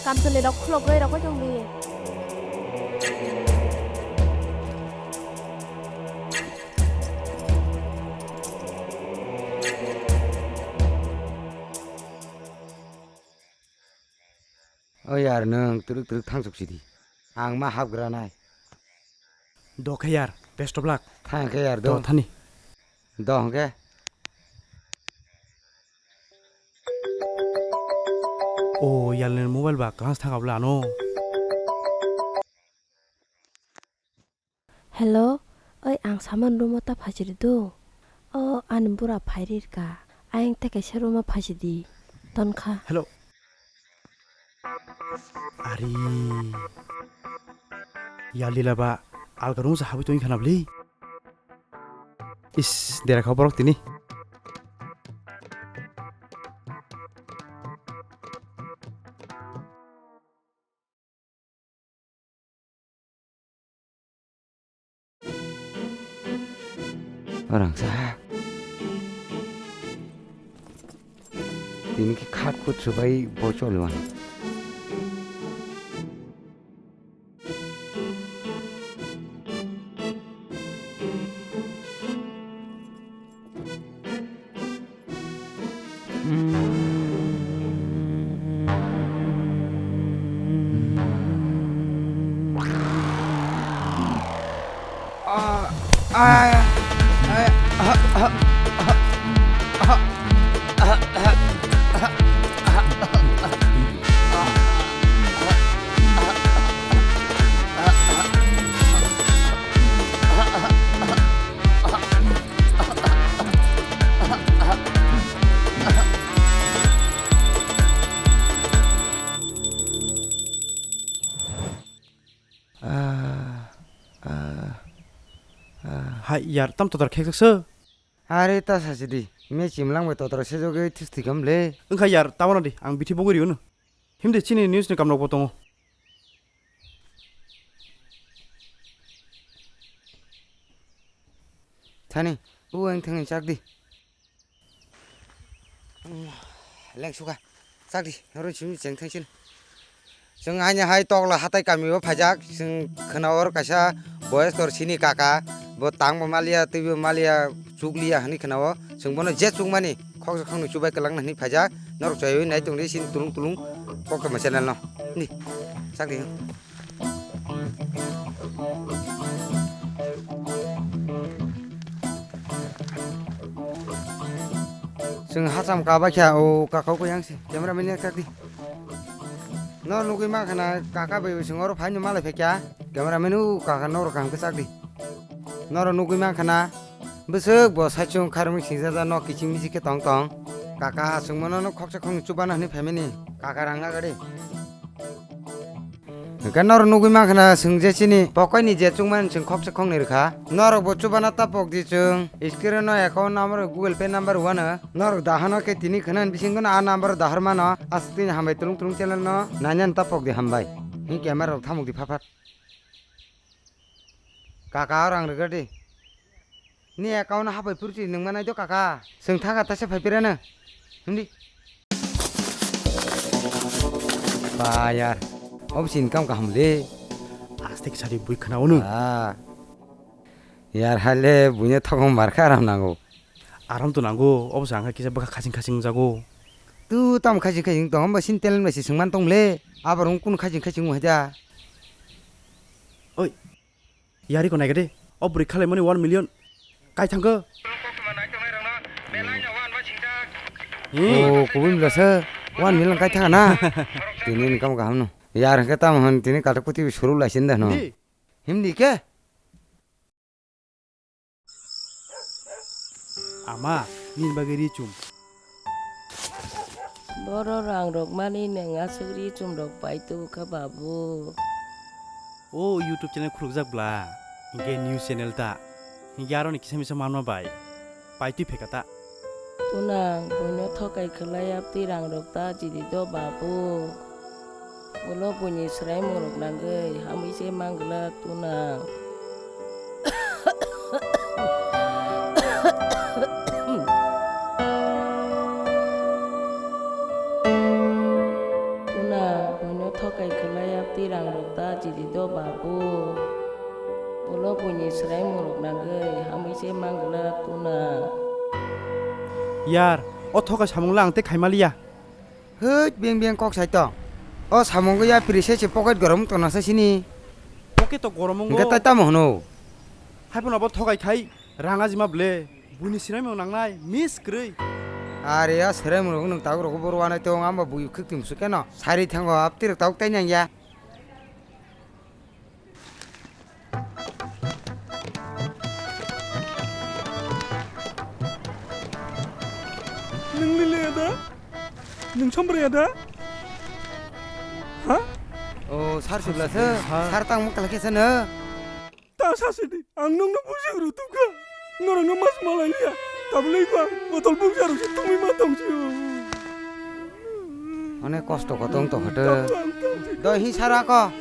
Kamchwlwi rok khulogwi rokoi tong di. O yar, nwng twrwk twrwk thang chuk sidi. Ang ma hapgra nai. Do khe yar, best of luck. Thang khe yar, do. Do thani. Do hwnkhe. O yar, ni mobile ba kaham thang abla ano. Hello, oi ang saman room o ta phaisiri do. O ani bura phairi rika. Ayang te kaisa room o phaisidi. Tonkha. Hello. Ari. Yalila ba alga room sa habwi tongkha na bli. Is, dera kha borok tini. Orang sa. Tini ki khat kut subai bo choli wan. Ah, ah, ah. Hai yar, tam totor khek sokso. Are ta sasi di, me chimlang bai totor sejogwi this thikam le. Wngkha yar, tabana di, ang bithi bogwi rio no. Himde chini news ni kamrok bo tongo. Thani, o ang thangni chak di. Leng suka. Chak di, oro simi cheng thang sini. Chwng haini hai Tokla hatai kami o phaijak, chwng khwna oro kaisa boyes kor sini kaka, bo tang bo maliya, twi bo maliya, chukliya hwnwi khwna o. Chwng bono je chukmani, khoksa khoknwi chubai kwlangna hwnwi phaijak. Norok chaywi nai tongdi sini tulung tulung, kok kama channel no. Ni, chak di. Chwng hacham kaba khe o kaka kuyang si camera man yak chak di. No nugwi mankha na kaka bai bai chwng oro phaino malai phai kya camera man o kaka norok kaham khe chak di. Norok nugwi mankha na bwswk bo saichung kharmwi singjajak no kiching miching khe tong tong. Kaka chwng mono no khoksa khokni chubana hwnwi phaimani kaka rang nagadi. Hwnkhe norok nugwi mankha na chwng je chini pokoini je chukmani chwng khoksa khoknwi rwkha. Norok bo chubana ta pokdi chwng screen no account number Google Pay number wano. Norok dahano khe tini khwnani bisingo no a number dahor mano. Aswk tini hambai tulung tulung channel no nainani ta pokdi hambai. Hwnkhe camera rok thamukdi phat phat. Kaka o rang rwgadi. Ni account hapai phuru si nung manai do kaka. Chwng thaka taisa phai pirano. Hindi. Ba yar. Obo si income kaham le. Aste kisa di bui khna unu. Ah. Yar hale buine thokong markha aram nango. Aram to nango. Obo sa ang kisa bwkha khasing khasing jago. Tu tam khasing khasing tong ba sin talent ba si sungman tong le. Abar ung kun khasing khasing hai da. Oi. Yari ko naigade. O bwrwi khalaimani one million. Kai thangkho. Hmm. Oh, kubui mila se one million kai thanga na. Tini income kaham no. Yar hwnkhe tamo hwn tini katok kuti suru laisin da no. Hindi. Hindi ke? Ama, nini bagwi ri chum. Boro rang rok mani nwng aswk ri chum rok pai tubu kha babu. O YouTube channel khulukjak bla, hinkhe news channel ta, hinkhe aroni kisa misa manma bai, pai twi pheka ta. Tunang, buino thokai khwlai abtwi rang rok ta chidi do babu. Ulo buini swraimung rok nangwi hamwi se mang glak tunang. Tunang, buino thokai khwlai abtwi rang rok ta chidi do babu. Ulo buini swraimung rok nangwi hamwi se mang glak tunang. Yar, o thokai samung le ang tei khaimaliya. Hwt, beng beng kok sai tong. O samung ya piri se se pocket gorom tongna sa sini. Pocket to gorom wngkhe wngkho. Tai tamo hwno? Hai phano bo thokai khai rang ajima ble. Buini swraimung nangnai miss kwrwi. Are ya swraimung rok nwng tabuk rok bo rwanai tong amba bui khwk twi musu keno. Sari thango abtwi rok tabuk tai nang ya. Nwng lile ya da? Nwng Sombrai ya da? Ha? O, sar sibla se. Sar. Sar tang mukla khe sano. Ta sa se di, ang nokno bujak rw tukha. Norokno mas malai liya. Tabuk lei ba, botol bukja rok se tongwi ma tong si o. Onek kosto kotong to hote. Doi hi sara ko.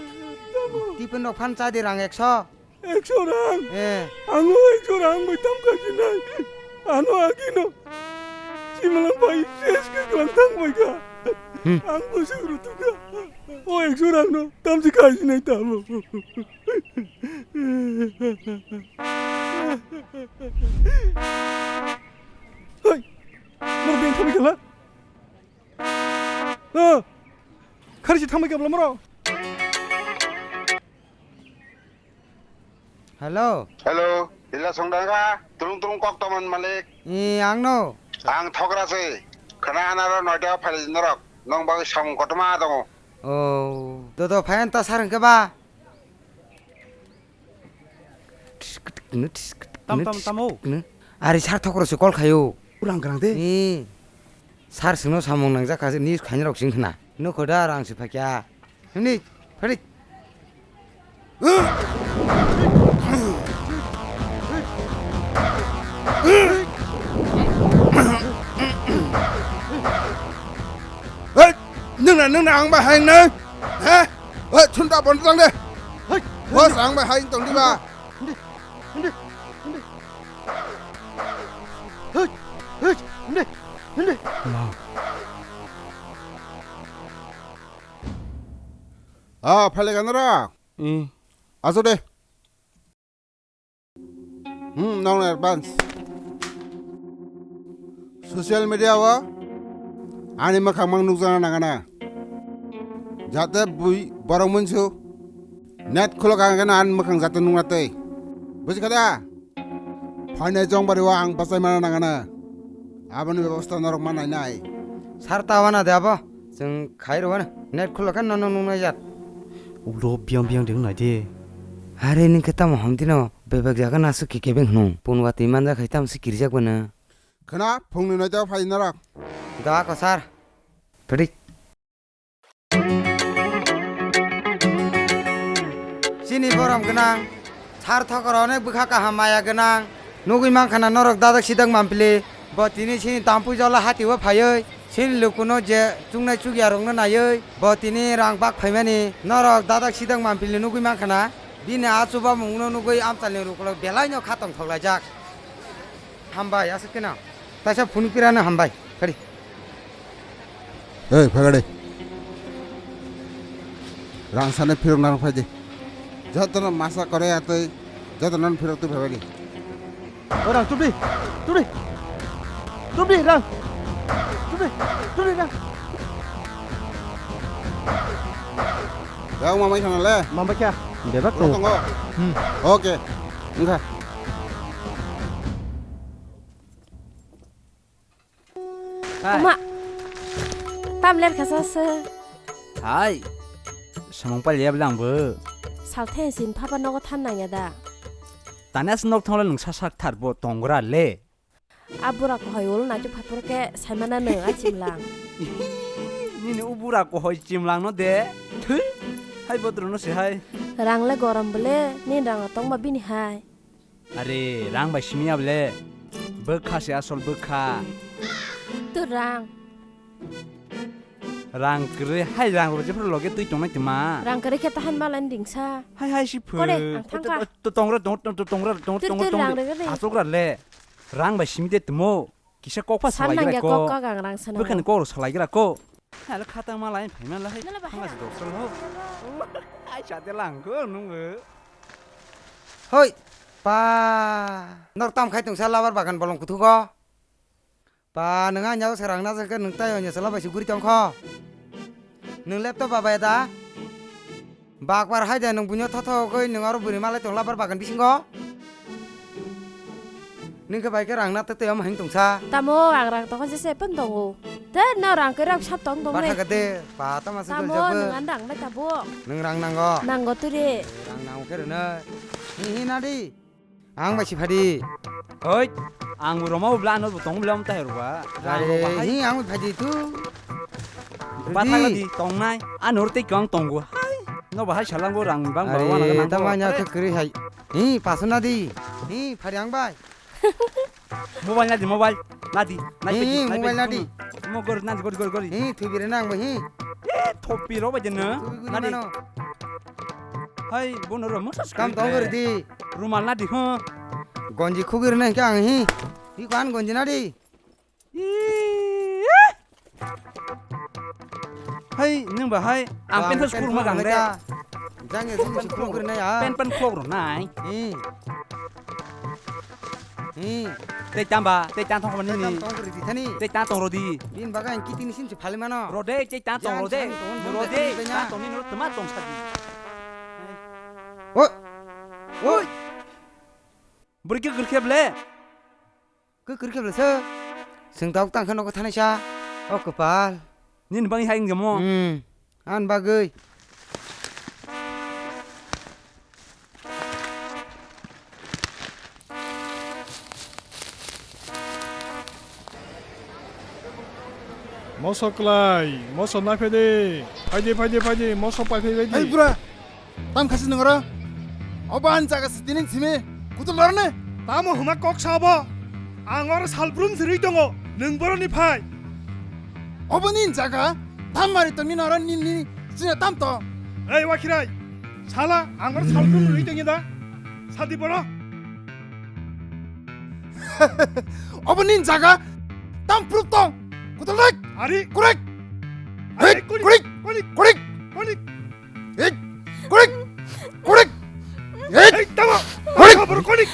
Tipen rok phan cha di rang ekso. Ekso rang? Eh. Ang o ekso rang bai tam kha sinai. Ano agino. Simalang bai ses ke kelang thang bai kha. Hmm. Ang bujak rw tukha. O ekso rang no tam si kha sinai tamo. Hei, moro beng thamai khala? Ah, khari si thamai khabla moro? Hello. Hello, ila songdanga, tulung tulung kok tomon malik. Eh, ang no. Ang thokra se. Khana anaro noida phali norok. Nong bagwi samung kotoma tongo. Oh, dodo phayan ta sar hwnkhe ba? Tam, tam, tam, o. Ari sar thokro se call khayo. Urang grang de. Ni sar sino samung nangjak kha ni khaini rok sing khna. No khoda rang se phakya. Ni phari. Hey, nung na, nung na ang ba hai nung. Ha? Hei, chunta bon tang de. Hei, boss, ang bai hai tong di ba? Hindi, hindi, hindi. Hei, hei, hindi, hindi. Ma. Ah, phale ganara. Eh. Aso de. Hmm, nong advance. Social media o ani mwkhang mang nukjana nangana. Jate bui borok munsu. Net khulo kang khe na an mwkhang jatwi nungna twi. Buji kha da? Phainai jong bari o ang bachai mana nangana. Aboni bebosta norok ma nainai. Sar ta wana de abo. Chwng khai rw wana. Net khulo khe nono nungnai jat. Ulo biang biang de wngnai de. Hare ni khe tamo hamtino bebak jaga nasu khe kebeng hwnung. Punwa twi manja khai tamo se kirjak bana. Khna phungni noita phai norok. Da ko sar. Phadik. Chini borom gwnang, sar thokor onek bwkha kaham maya gwnang. Nugwi mankha na norok dadak sidak mampli. Bo tini chini tampui jola hati o phaiwi chini lukuno je chungnai chukya rokno naiwi bo tini rang bak phaimani. Norok dadak sidak mampli nugwi mankha na bini a chubamungno nugwi amchalni rukolok belai no kha tongthok laijak. Hambai, aswk khe no. Taisa phunuk pirano hambai. Phari. Ei, phagade. Rang sane phirok nang phai de. Jotono masa kore atoi, jotono phirok tu phai de. O rang, tubri, tubri. Tubri, rang. Tubri, tubri, rang. Rang mamai khana le? Mamai kya? Bebak tongo. Tongo. Hmm. Oke. Wngkha. Hai. Oma. Tam ler khasa se. Hai. Samung pal yab lang bo. Salthe sin phapa nogo than nang ya da. Tani as nok thangla nung sasak thar bo tongra le. A bura kohoi ulo naituk phapor ke saimana nung a chimlang. Nini u bura kohoi chimlang no de. Thwi. Hai bodro no se hai. Rang le gorom bole, nin rang tong ba bini hai. Are, rang bai simi able. Bwkha se asol bwkha. Tu rang. Rang kwrwi, hai rang rw jephru loge twi tongnai twma. Rang kwrwi khe tahan malai dingsa. Hai hai si phu. Kore, ang thangkha. To, to, tongra, tong, to, to, tongra, tong, Tur, tong, tur tong, rang rw gari. Asokra le. Rang bai simi de tmo. Kisa kok pha San salai nang gra ya ko. Kok ka gang rang sana. Bwkhani kok rw salai gra ko. Hala khatang malai phaima la hai. Nala ba Thangla hera. Si dok sal ho. Ai chate lang ko nung. Hoi. Pa. Nok tam khai tong sa labar bagan bolong kuthugo. Pa, nwng ani yago se rang najak khe nwng tai o nyasala bai se guri tong kho. Nwng laptop ba bai da? Bakbar hai de nwng buino thotho koi nwng aro bwrwi malai tong labar bagan bisingo. Nwng khe bai khe rang na tei tei omo hing tong sa. Tamo ang rang tokho jese pen tongo. Te no rang khe rang sap tong tong Batha le. Khe de, pa tama se Tamo gol jago. Nwng an rang nai tabuk. Nwng rang nango. Nango turi. Rang nango khe rwnai. Hi hi na di. Ang bai si phadi. Oi, ang bo roma bo bla ano bo tong bla um ta herwa. Rang ro bahai. Hi ang bai phadi tu. Ba Rudi. Thala di tongnai. Ano tei kang tongo. Hai. No bahai salang bo rang bang ba wana Are, nang tama ko. Nya Are. Khe kri hai. Hi pasuna di. Hi phadi ang bai. Mobile nadi mobile. Nadi. Nadi Hi, nadi mobile nadi. Mo gor nadi gor gor gor. Hi thubire nang bai hi. Eh, thopi ro bai jeno. Thubi guri Nadi. Mano. Hai, bono ro masa Kam sekali tong gori ble. Di. Rumal na di, huh? Gonji khugir na hingke ang hi. Hi kwan gonji na di. Ih. Hai, nung ba hai, ang Bang pen thas pen kurma khugir gang na de. Ka. Jang ya sung Pen sung pen khugir na ya. Pen pen khog ro nai. Hi. Hi. Tei tamba, tei tang thong mani Tei ni. Tam tong gori di thani. Tei tang tong ro di. Bin baga ang kiti ni sin se phali mano. Ro de, tei tang tong ro de. Jang jang tong Ro de, tong tang tong ni ro tma tong sa di. Oi. Oi. Buri ke gurkhe ble. Ke gurkhe ble se. Seng tau tang khe nogo thani sa. O kopal. Nin bang hai nge mo. Hmm. An bagwi. Moso klai, moso naiphaidi, phaidi, phaidi, phaidi, moso paiphai baidi. Hai bura, tam khasi nangara? Obo ani jaga se tini simi, kutul dorne? Tamo huma kok sabo? Ang oro salbrum sirui tongo, nung boroni phai. Obo ni jaga, tam mari tongni noro ni, ni, sini tam to. Ei wakhirai, sala, ang oro salbrum sirui tongi da? Sadi boro. Obo ni jaga, tam proof tong. Kutul rek. Ari. Kurek. Ari, Hei, kurik, kurik, kurik, kurik. Kurik. Hei, kurik. Hei, tama. Kurik. Tama, boro kurik.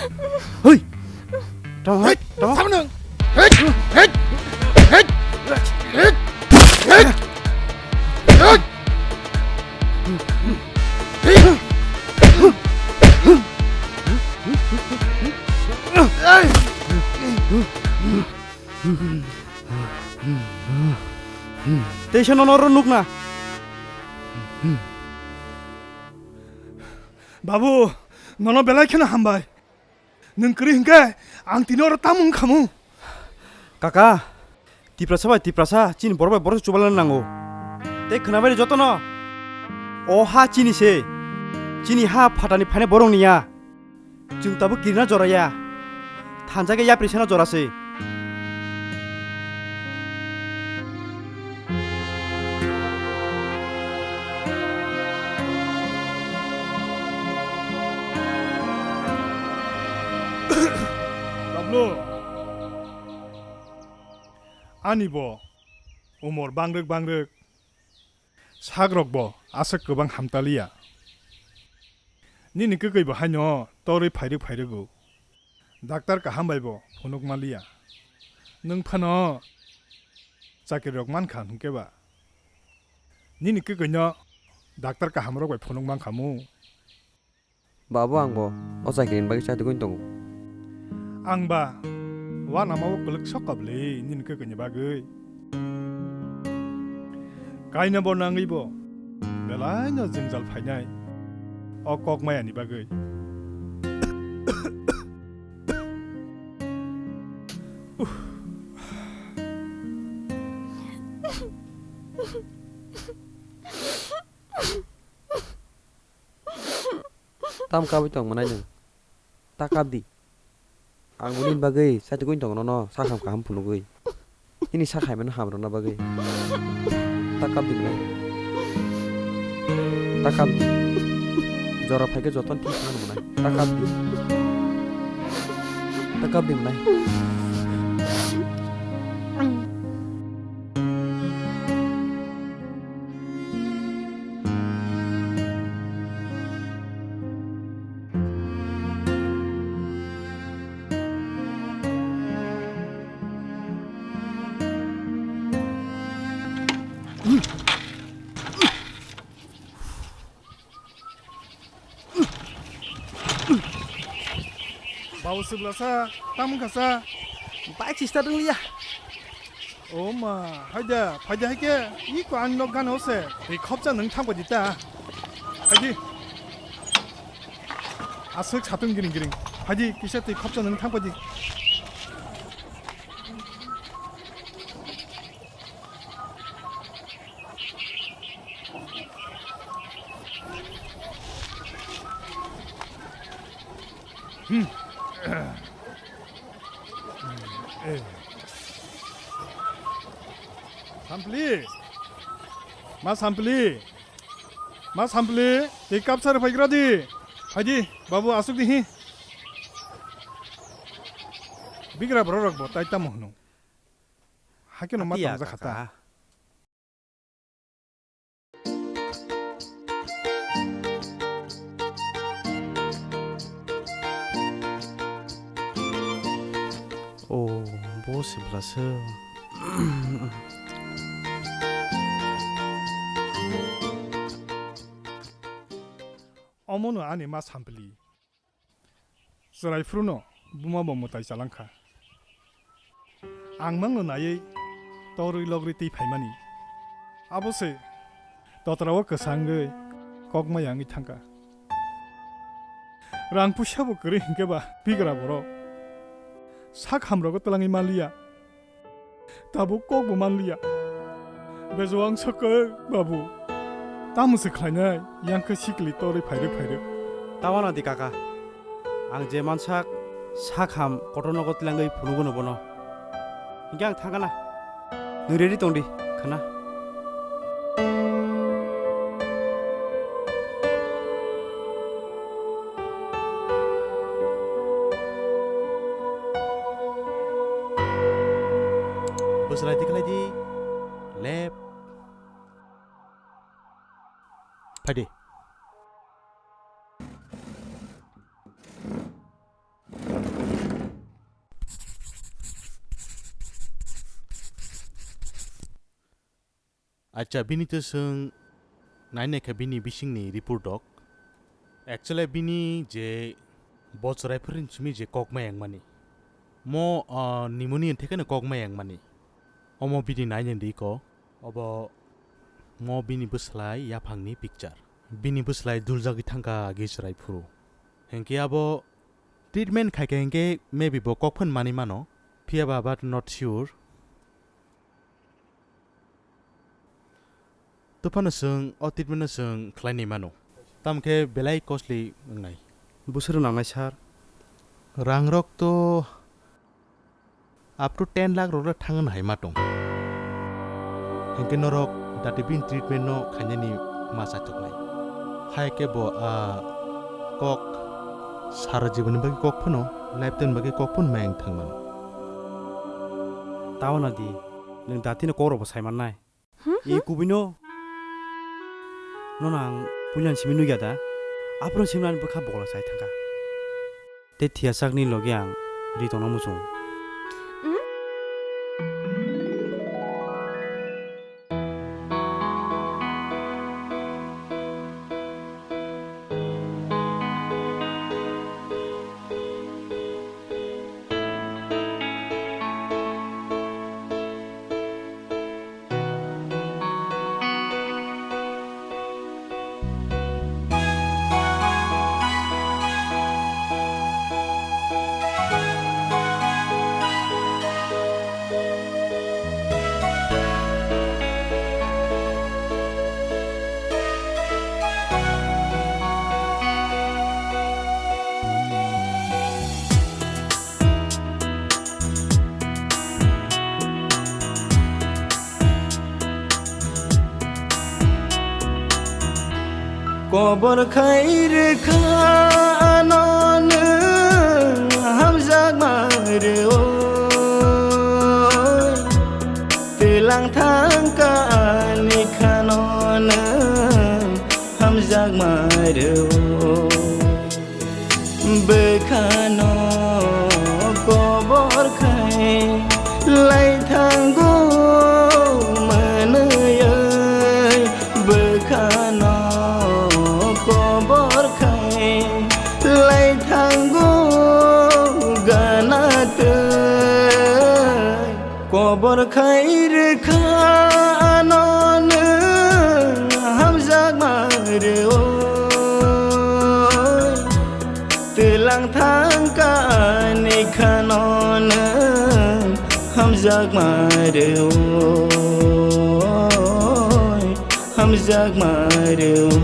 Hei. Tama, hei, tama. Sama nang. Hei, hei, hei, hei, hei, hei. Hei. Hei. Teisa nono oro nukna. Babu, nono belai kheno hambai. Nwng kwrwi hinkhe ang tini oro tamo wngkhamu? Kaka, Tiprasa bai Tiprasa chini borok bai borok chubalna nango. Tei khwnabaidi jotono, o ha chini se, chini ha phatani phainai borok ni ya. Chwng tabuk kirina jora ya, thansa khe yapri sena jora se. Bablu, ani bo umor bangrwk bangrwk, sak rok bo aswk kwbang hamtaliya. Nini kwkwi bo haino torwi phairwk phairwgo. Daktar kaham bai bo phunuk manliya. Nwng phano chakri rok mankha hwnkhe ba? Nini kwkwi no daktar kaham rok bai phunuk mankha mu? Babu, ang bo o chakri ni bagwi chatugwi tongo. Ang ba wanama o kwlwk sok kobli nini kwkwi ni bagwi. Kaina bo nangwi bo belai no jwngjal phainai o kok maya ni bagwi. Tam kabwi tong mwnai nwng? Ta kap di. Ang bo nini bagwi chatugwi tongo nono, sakham kaham phunugwi. Nini sak hai mano ham rwna bagwi. Ta kap di mwnai. Ta kap di. Jora phaikhe jotono thik mano mwnai. Ta kap di. Ta kap di mwnai. Babu Siblasa, tamo wngkha sa? Bike si start wngliya. O ma, haida, phaida haikhe, iko ang nok gana ose. Tei khopsa nwng thang paidi ta. Phaidi. Aswk satung giring giring. Phaidi, kisa tei khopsa nwng thang paidi. Hmm. Eh. Sampli. Ma Sampli. Ma Sampli, tei kapsa rw phaigra di. Phaidi, babu, aswk di hi. Bigra borok rok bo tai tamo hwno. Hakhe no ma tongja khata. O, bo Sibla se. Omono ani ma Sampli. Chwrai phruno buma bo mwtai chalangkha. Ang mangno naiwi torwi logri twi phaimani. Abo se totra o kwsangwi kok maya wngwi thangkha. Rang puisa bo kwrwi hinkhe ba bigra borok. Sak hamrogo twlangwi manliya. Tabuk kok bo manliya. Bejwang sakhe, babu. Tamo se khlainai, yang khe sikli torwi phairwk phairwk. Tamo na di kaka. Ang je mansak, sak ham, kotor nogo tlangwi phunugo no bono. Hinkhe ang thangkha na. Nwng ready tong di, khana. Bwswlai di khlai di. Lep. Phai di. Acha, bini to swng nai nai kha bini bisingni report rok. Actually, bini je bo chwrai phwrwng simi je kok ma yang mani. Mo, ah, pneumonia thekeno kok mayang mani. Omo bini nainani di ko. Obo mo bini bwslai yaphangni picture. Bini bwslai duljagwi thangkha agi chwrai phuru. Hinkhe abo treatment khaikha hinkhe maybe bo kok phano manwi mano. Phiyaba but not sure. Tophano chwng o treatment no chwng khlainai mano. Tamkhe belai costly wngnai. Bwswk rok nangnai sir? Rangrok to up to ten lakh rok le thangna hai ma tong. Hinkhe norok dati bini treatment no khainani ma chaithoknai. Hai khe bo a kok sara jiboni bagwi kok phano, lifetime bagwi kok phano mayang thangmano. Tao na di, nwng dati no kok rok bo sai mannai. Hmm, E hmm. Kubui no. Nono ang puilan simi nugya da. Apron simna ni bwkha bola chai thangkha. Tei thiyasakni logi ang ri tongna muchung. Hmm? Kobor khai rwkha ano nwng hamjakma rw-o. Twilang thangkha ani khano nwng hamjakma rw-o. Bwkhano kobor khai lai thango mwnwi. Bwkhano kobor khai lai thango gana twi. Kobor khai rwkha ano nwng hamjakma rw-o. Twilang thangkha ani khano nwng hamjakma rw-o, hamjakma rw-o.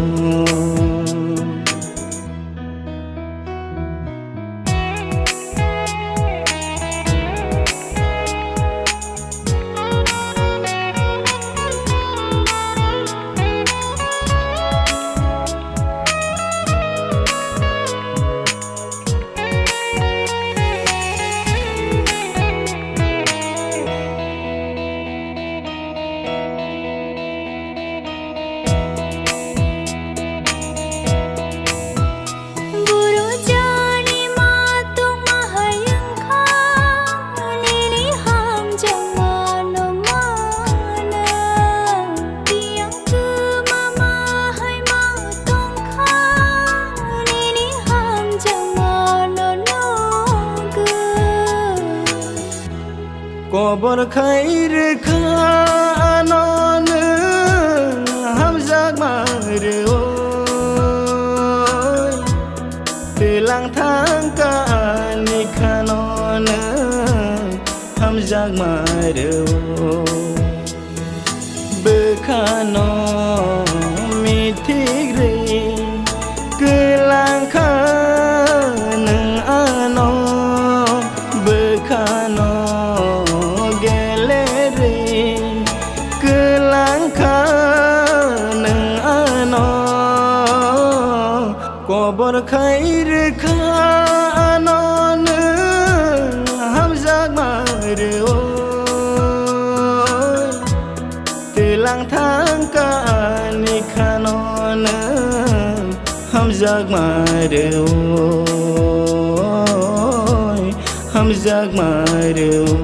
Buru jani ma tongma hai wngkha, nini hamjakma no mano. Tiyang kwma ma hai ma tongkha, nini hamjakma no nugwi. Kobor khai rwkha ano nwng hamjakma rw-o. Twilang thangkha ani khano nwng hamjakma rw-o. Bwkhano mithik rwi kwlang kha nwng ano, bwkhano gele rwi kwlang kha nwng ano. Kobor khai rwkha ano nwng hamjakma rw-o. Twilang thangkha ani khano nwng hamjakma rw-o, hamjakma rw-o.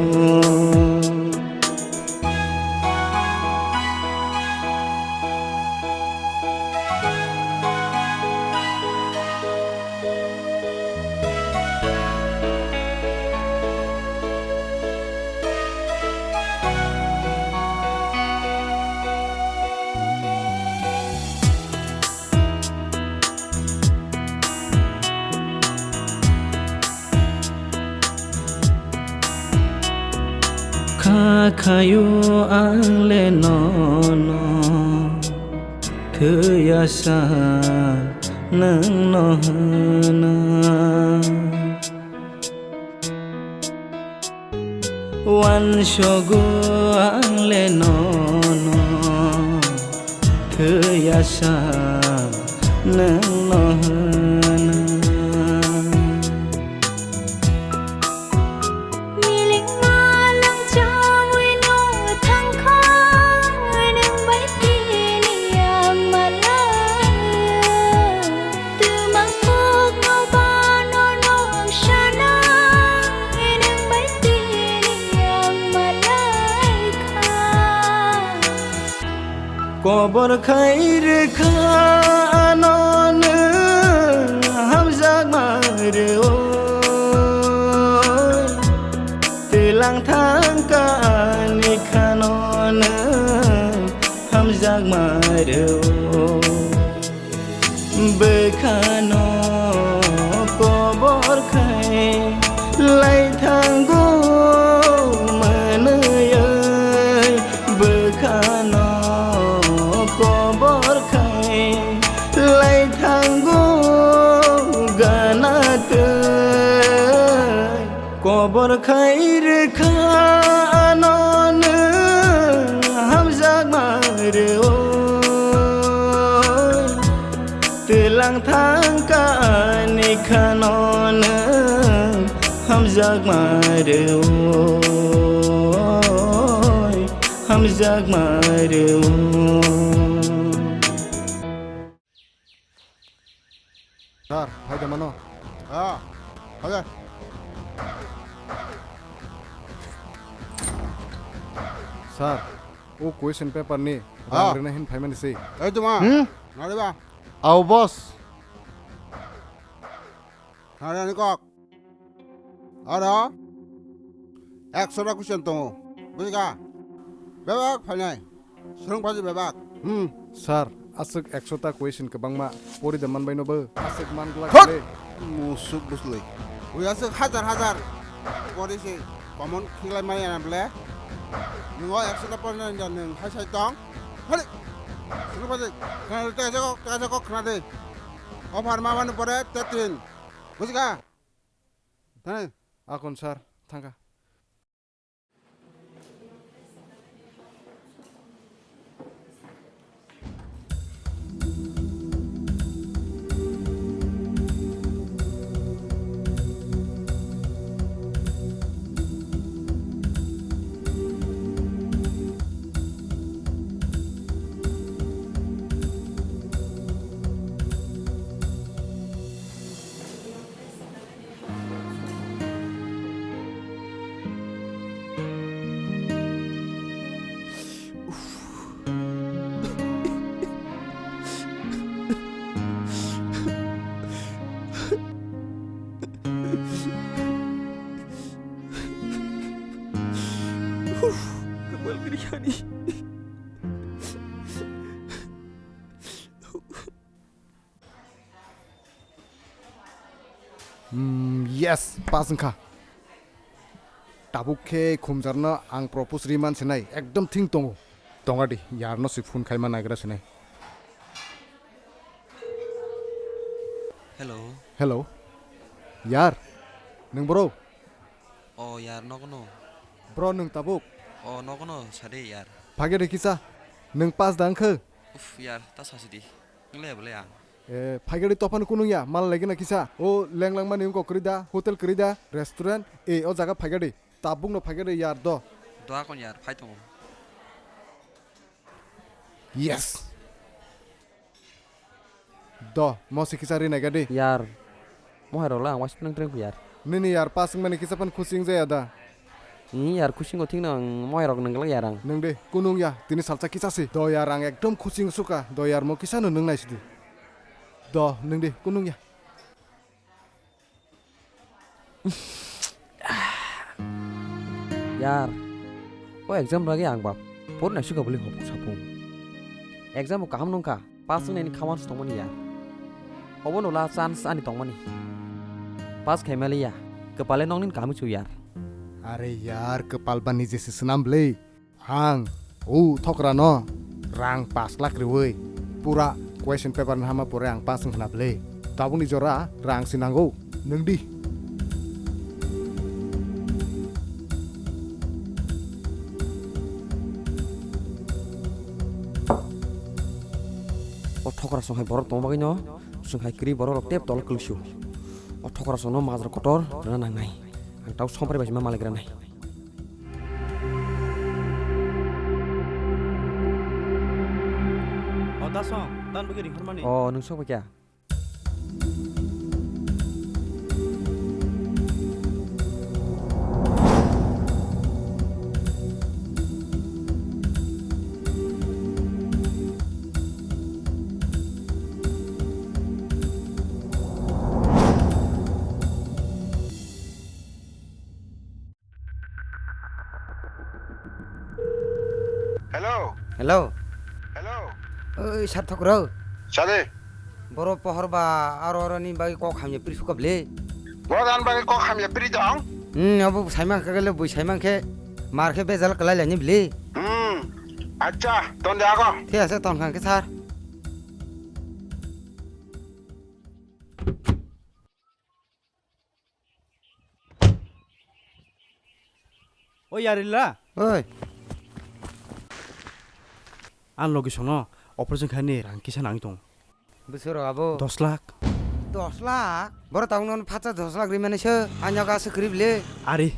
Khayu ang le nono thwiya sa nwng no hwna. Wansogo ang le nono thwiya sa nwng no hwna. Milik malang chawi no thangkha nwng bai tini ang malai. Twmang kok no ba no no sana nwng bai tini ang malai kha. Kobor khai rwkha ano nwng hamjakma rw-o. Twilang thangkha ani khano nwng hamjakma rw-o. Bwkhano kobor khai lai thango mwnwi, bwkhano kobor khai lai thango gana twi. Kobor khai rwkha ano nwng hamjakma rw-o. Twilang thangkha ani khano nwng hamjakma rw-o, hamjakma rw-o. Sir, phai de mano. Ah, phai de. Sir, o question paper ni rang rwna hin phaimani se. Ei tuma. Hmm? Nari ba? Ao boss. Nari ani kok. Aro ekshota question tongo, bujikha? Bebak phainai, swrwng phaji bebak. Hmm, sir, aswk ekshota question kwbangma pori da manbaino bo, aswk man glak le. Musuk bwsli. Ui aswk hajar hajar pori se common khiklai mani ana ble. Nungo ekshota pori nani da nwng hai sai tong. Hali. Swrwng phaji, khna de, tei jago, tei jago khna de. Offer ma mani pore te tin. Bujikha? Thani. Akon sir, thangkha. Uf, kwbal kwrwi hani. Hmm, yes, pass wngkha. Tabuk khe khumjarno ang propose ri man sinai, ekdom thing tongo. Tonga di, yarno si phone khaima nagra sinai. Hello. Hello. Yar, nwng bro? O yar, nogono. Bro, nwng tabuk? O nogono, sade yar. Phage de kisa, nwng pass da wngkhe? Uf yar, ta sasi di. Ngle bole ang. E, phaigari tophano kunung ya, mal lagi na kisa. O lenglangmani wngkok kwrwi da, hotel kwrwi da, restaurant. E, o jaga phaigari. Tabuk no phaigari yar do. Do akon yar, phai tongo. Yes. Do, mo si kisa ri nai gadi. Yar. Mohai rok la ang waisa nang treng yar. Nini yar pass wngmani kisa phan khusi wngjaya da. Ni yar khusingo thikno ang moirok nwnglak yar ang. Nwng de, kunung ya, tini salsa kisa si. Do yar ang ekdom khusi wngsukha. Do yar mo kisa no nwng naisidi. Do, nwng de, kunung ya. Yar, o exam rwgwi ang ba por naisukha bwlwi hopung sapung. Exam o kaham nungkha. Pass wngnaini kha uansuk tongmani ya. Obono la chance ani tongmani. Pass khaimaliya, kwpale noknin kaham chu yar. Are yar, kwpal ba nije se swnam bwle. Ang o thokra no rang pash lakh riwi pura question paper no hama pore ang pass wngkha na bwle. Tabukni jora rang se nango. Nwng di. O thokra song hai borok tongma bagwi no, song hai kwrwi borok rok tep tol kwlwksu. O thokra song no majra kotor rwna nangnai. Ang tau somprai bai ma malik rwnai. O Dasong, dan bagwi ringhormani. O, nwng sok bai kya? Hello. Hello. Hello. Oi, sar thokro. Sade. Boro pohor ba aro aro ni bagwi kok hamya pri sukab le. Boro dan bagwi kok hamya pri dong. Hmm, abo saimang khe le bui saimang khe mar khe bejal kalai lani bile. Hmm. Acha, ton de ago. Thik ase, ton khan khe sar. O yarila. Oi. Ang logi sono operation khaini rang kisa nang tong. Bwswk rok abo? Dos lakh. Dos lakh? Boro tabuk nono phatsa dos lakh rimani se, ang yago aswk kwrwi bile. Ari,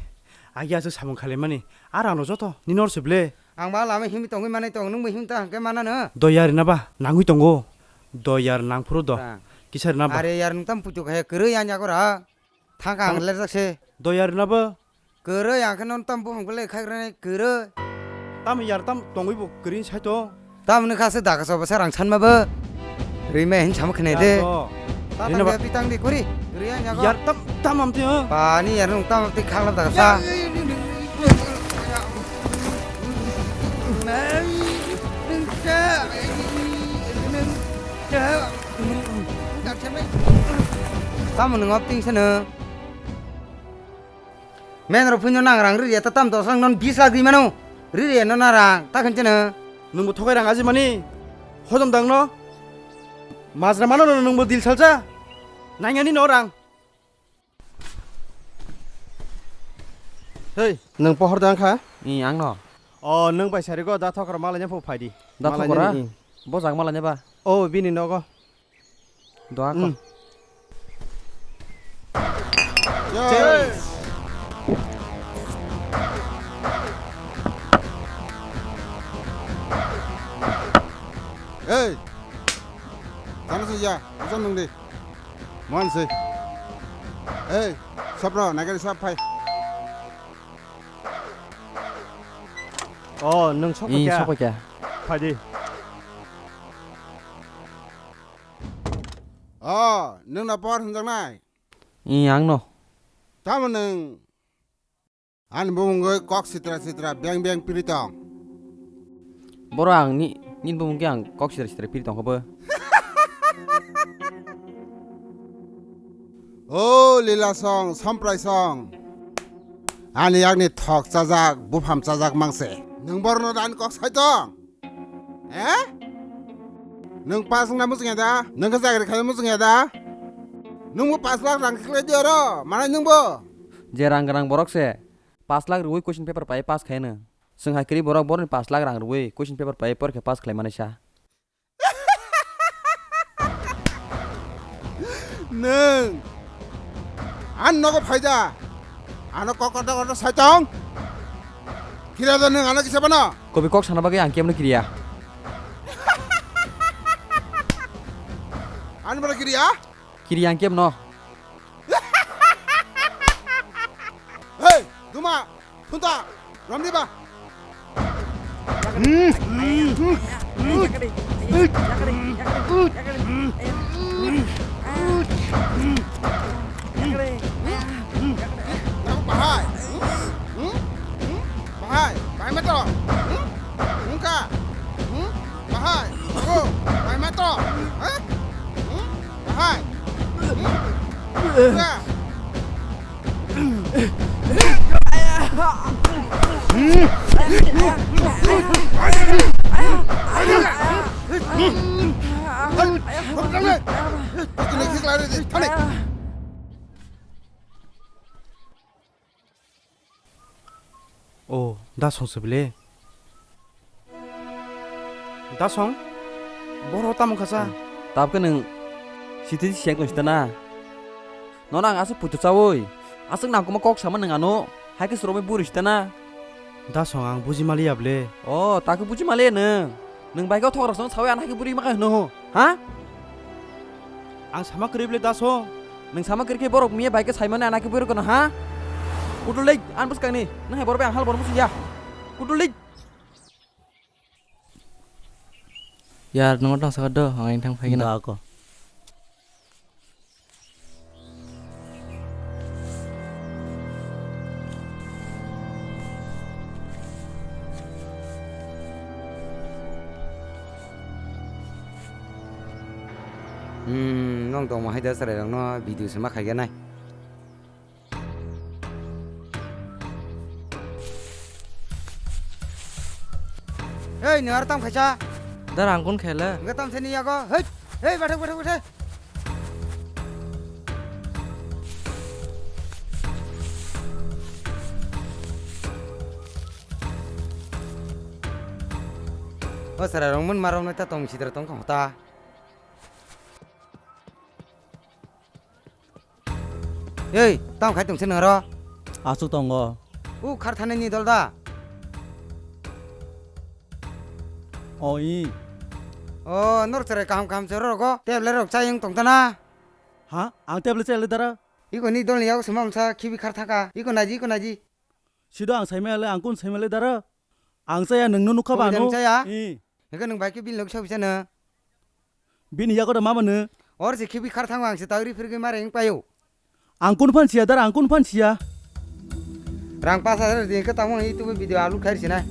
agi aswk samung khalaimani, ar ang joto nini orse bile. Ang ba lama himwi tongwi manai tong, nwng bo himwi ta hwnkhe mana no? Do yarina ba, nangwi tongo. Do yar nangphuru do. Rang. Kisa rina ba. Are yar nwng tam puitu khe kwrwi ang yago ra. Thang kha ang lerjak se. Do yar rina ba. Kwrwi ang khe nono tam buphang belai khagrani kwrwi. Tam yar tam tongwi bo kwrwi sai to. Tam wngkha se daga sobo se rang sanma bo. Rima hin sama khnai de. Yar to. Tam rina ba. Tang de kuri. Kwrwi ang yago. Yar tam tam am twi. Pani yar nwng tam twi khagla daga sa. Tamo nwng opting se nwng. Men rok phunyo nang rang riri eta tam dos rang non bis lakh di mano. Riri eno na rang ta khin cheno. Nwngbo thokai rang aji mani. Hojom dang no. Majra mano no nwngbo dil salsa. Nangani no rang. Hei, nwng pohor dang kha? Ni ang no. O, nwng bai sari go da thokra malanya phu phai di. Da thokra? Bo jang malanya ba? O, bini nogo. Doa ko. Hmm. Yes. Hey. Tamo se ya, ujan nung de. Mon se. Hey, sopro, nagari sop phai. O, nwng sokpha kya? Sokpha kya? Phai di. O, nwng na por hwnjaknai? Ih, ang no. Tamo nwng? Ani bumung oi kok sitra sitra beng beng piri tong. Boro ang ni, nini bumung khe ang kok sitra sitra piri tong khe bo. O lila song, samprai song. Ani yakni thok chajak, bupham chajak mangse. Nwng borno dan kok sai tong? Eh? Nwng pass wngna muchungya da? Nwng khe chakri khai muchungya da? Nwngbo pass lakh rang khlai di oro, manai nwngbo? Je rang gwnang borok se pass lakh rwui question paper pai pass khaino. Chwng hai kwrwi borok boroni pass lakh rang rwui question paper pai porikha pass khlai manai sa. Nwng ani nogo phaida. Ano kok kotor kotor sai tong. Kira da nwng ano kisa bano. Kobi kok sana bagwi ang kemno kiriya. Ani bana kiriya? Kiriya ang kemno. Hey, Duma, Thunta, Romdiba. Bahai. Bahai, bahai metro. Ungka. Bahai. Bahai metro. Bahai. Ungka. O, da song se bele. Da song? Boro tamo khasa? Hmm. Tabke nwng siti siyang tong sita na? Nono ang aswk puitu chawi, aswk nangkukma kok sama nwng ano, hai khe swrwngwi buri sita na? Da song ang buji maliya bele. O, takhe buji maliya nwng? Nwng bai khe o thok rok song sawi ano hai khe buri ma khe hwno ho, ha? Ang sama kwrwi bele da song. Nwng sama kwrwi khe borok miya bai khe saimani ano hai khe buri kono, ha? Kutul dei, ang bwskangni, nwng hai borok bai ang hal borok muchung ya. Kutul dei. Yar, nwng tong sakha do, ang thang phai gana. Da ko. Hmm, nwng tongma hai da chwrai rokno video se ma khai gana. Ei, nwng aro tam khaisa? Dar ang kun khela. Nwng tam sini yago. Hei, hei, bathak, bathak, bathak. O sara rong mun marong nai ta tong sitra tong kong ta. Ei, tamo khai tongse nang ro? Aswk tongo. U khar thanai ni dol da? O i. O, nor cherai kaham kaham se ro rogo. Table rok chayung tong tana. Ha? Ang table chayung le dara? Iko ni dol ni yago suma msa khibi khar thaka. Iko naji, iko naji. Sido ang saimale, ang kun saimale dara. Ang chaya, nwngno nukha ba ano. Chaya? I. Hingke nwng bai khe bini logi sabi chana. Bini yago da mama no. Or se khibi khar thango ang se tagri phirgwi mare wng paio. Ang kun phan siya dara, ang kun phan siya. Rang pas hajar di hingke tamo YouTube video upload khair sinai.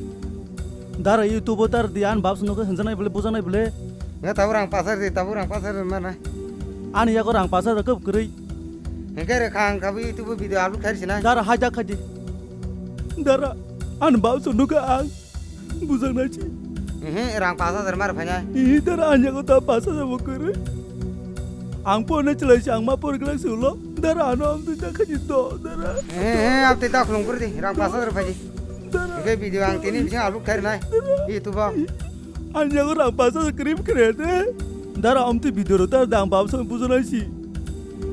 Dara YouTube dar di an babs no khe hwnjanai bole, bujanai bole. Nga tabo rang pas hajar di, tabo rang pas hajar mana. Ani yago rang pas hajar khe kwrwi. Hingke re khang kabo YouTube video upload khair sinai. Dara hajak khaji. Dara, an babs no khe ang. Bujang nai si. Ehe, rang pas hajar mar phainai. Ih, dara anya ko ta pas hajar bo kwrwi. Ang phone chwlai si ang ma por glak si ulo. Dara ano am tu ta khaji do, dara. Ehe, ehe, am te ta khulung pur di, rang pas hajar phaidi. Dara. Hingke video ang tini bising upload khair nai. YouTube o. Anya ko rang pas hajar kwrwi kwrwi de. Dara am tu video ro ta dang bab sa bujang nai si.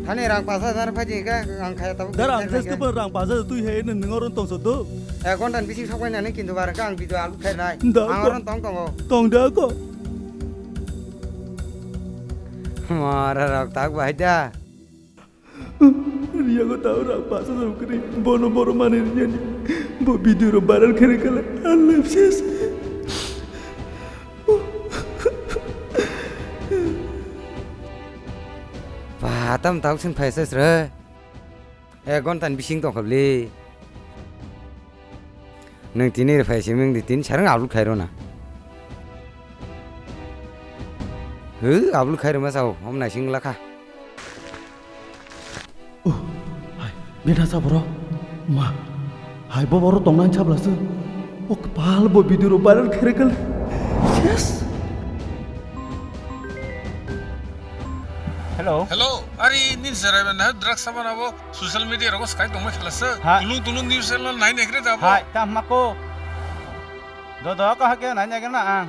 Thani rang pas hajar phai di khe ang khaya tabuk. Dar ang khe jes khe rang pas hajar twi he nang oro tong so do. Ek ghonta ni bising sok nani kintu bar khe ang video upload khai nai. Da ang ko. Oro tong tongo. Tong da ko. Mara rok tak bai da. Riya ko tau rang pas hajar kri bono boro mani riya ni. Bo video ro viral khere kala. Allah ses. Ba, tam tau sin phai ses re. Ek ghonta ni bising tong kha bwle. Nwng tini rw phai simi wng di, tini sarwng upload khai rw na. Hw, upload khai rw ma sao, om naising la kha. Uh, hai, bini sa boro. Ma, hai bo boro tong nai sabla se. O kpal bo video ro viral khere kal. Yes. Hello. Hello, ari nin serai ban na drugs sama na bo social media rogo skai tong mai khala se. Ha. Tulung tulung news channel nai nekre da bo. Hai, ta ma ko. Do do ka ha ke nai nekre na ang.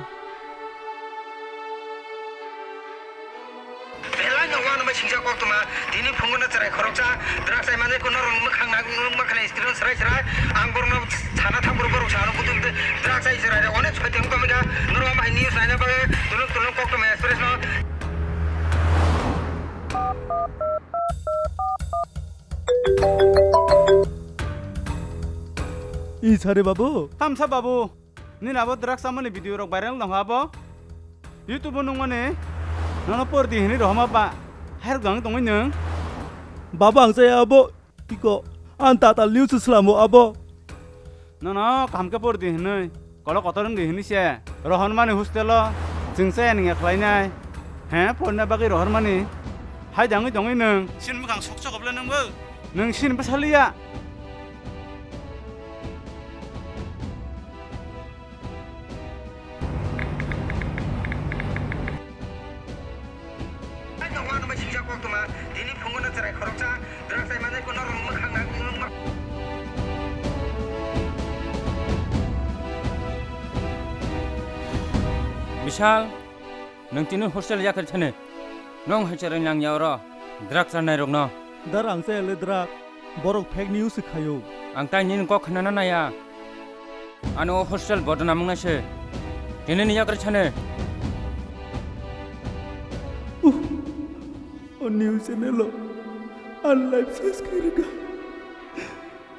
Belai no wano mai singsa kok tuma. Tini phungo na cherai khoroksa. Drugs ai mane ko norong mwkhang na ma khala screen serai serai. Ang borno sana thang borok borok sana kutu drugs ai serai. Onek soi teng kami ga. Norong ma news nai na ba. Tulung tulung kok tuma express no. Isare babu. Tamsa babu. Nini abo drugs amoni video rok viral nong abo. YouTube o nungmani. Nono por di hini rohoma ba. Hair dang tongwi nung. Babu ang saya abo. Iko. An tatal news slamo abo. Nono kaham khe por di hinwi, kolo kotor wng di hinwi se. Rohormani hostel o chwng chaya ningya khlainai. He, porna bagwi rohormani. Hai dangwi tongwi nwng. Sin mwkhang sok sok oble nwngbo. Nwng sin bwsaliya. Tini phungo no chwrai khoroksa, drug sai manai ko norok mwkhang nang. Bishal, nwng tini hostel yakarwi thani. Nwng hai chwrai nang ya oro, drug chanai rokno. Dar ang chaya le drug, borok fake news se khayo. Ang tai nini kok khnana naya. Ano hostel bodnam wngna se. Tini ni yakarwi thani. Uh, o news channel o, ang life ses khairika.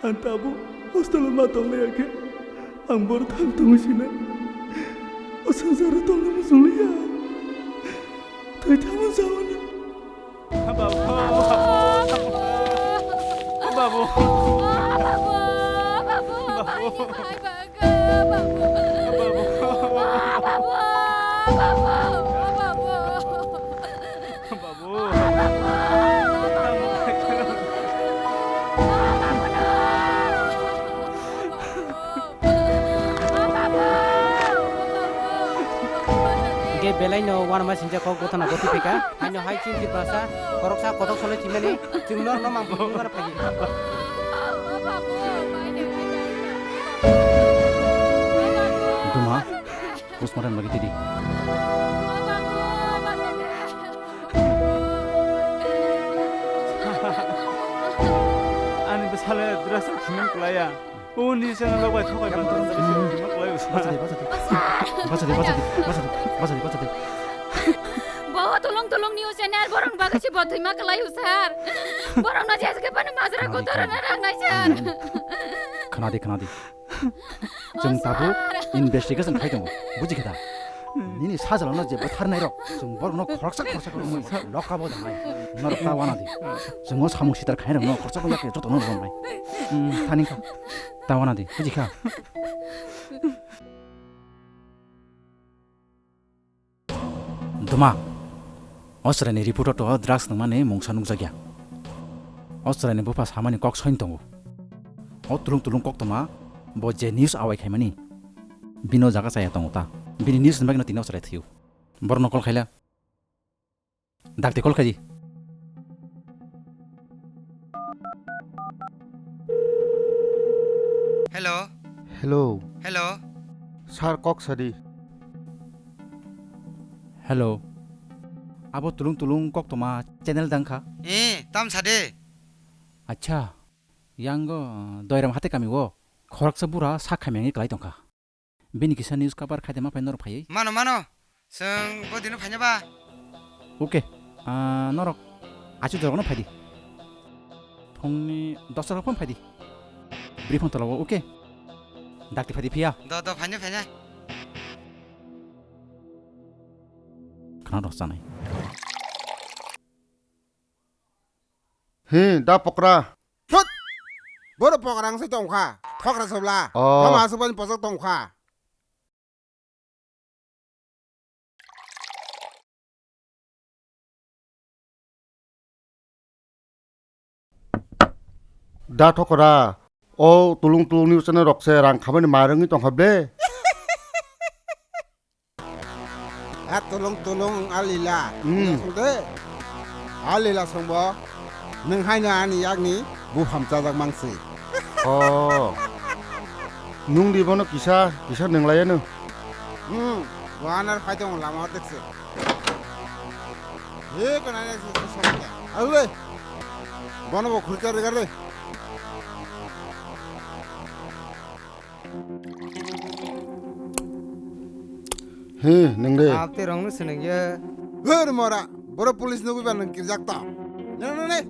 Ang tabuk hostel o ma tonglaiya khe, ang boro thang tongo sinai. O swngcharo tongna muchungliya. Thwi thangma jawani. Babu. Babu. Babu. Babu. Hingke belai no uanama sinjak kok gotana goti phaika. Haino hai chini Tiprasa khoroksa kotok soloi thwimani chwng norno mang bumung gana phai. Duma. Postmortem lagi tidi. Ani bwsale drasa thimani kwlaiya. O ni sana lok bai thokai man thang tadi sini thima kwlai usa. Bacha di, bacha di. Bacha di, bacha di, bacha di, bacha di, bacha di. Bo tulung tulung news channel borong bagasi bo thima kwlai usar. Borong no jeske pani majra kotor na rang nai sar. Khana di, khana di. Chwng tabuk investigation khai tongo, buji khe da? Nini sajla no je bwtharnai rok, chwng borok no khoroksa khoroksa khe romwi loka bo dangnai. Norok ta wana di. Chwng o samung sitar khai rok no khoroksa khoroksa khe joto no romnai. Hmm, thani kha. Ta wana di, buji kha? Duma, o chwraini report o to drugs nungmani mungsa nukjakya. O chwraini bupha samani kok soin tongo. O tulung tulung koktwma bo je news awai khaimani, bini o jaga chaya tongo ta. Bini news ni bagwino tini o chwrai thwiyo. Borokno call khaila. Dakti call khaidi. Hello. Hello. Hello. Sir, kok sadi. Hello. Abo tulung tulung koktwma channel dang kha? Eh, tam sade. Acha, yango, uh, Doiram hate kami o khoroksa bura sak khamyangwi kwlai tongkha. Bini kisa news cover khaide ma phai norok phaiwi? Mano, mano. Chwng bo dino phaina ba? Okay. Ah, norok achu jorokno phaidi. Phungni dosta rok phone phaidi. Bri phone tolao, okay? Dakti phaidi phiya. Do, do, phaina, phaina. Khna rok chanai. Hi, da pokra. Thut! Boro pokra wngse tongkha. Thokra sobla. Oh. Thoma asubani pojok tongkha. Da thokra. O tulung tulung ni usana rokse rang khamani marwngwi tongkha ble. A tulung tulung a lila. Hmm. Sungde. A lila sungbo. Nwng haino ani yakni bupham chajak mangsi. Oh. Nung di bono kisa, kisa nung laya no. Hmm. Wanar phai tong lama o tekse. He kana ne se sungde. Awe. Bono bo khurcha regar de. He, nung de. Abte rong no sineng ye. Her mora, boro police nugui ba nung kirjak to. Nung, nung, nung.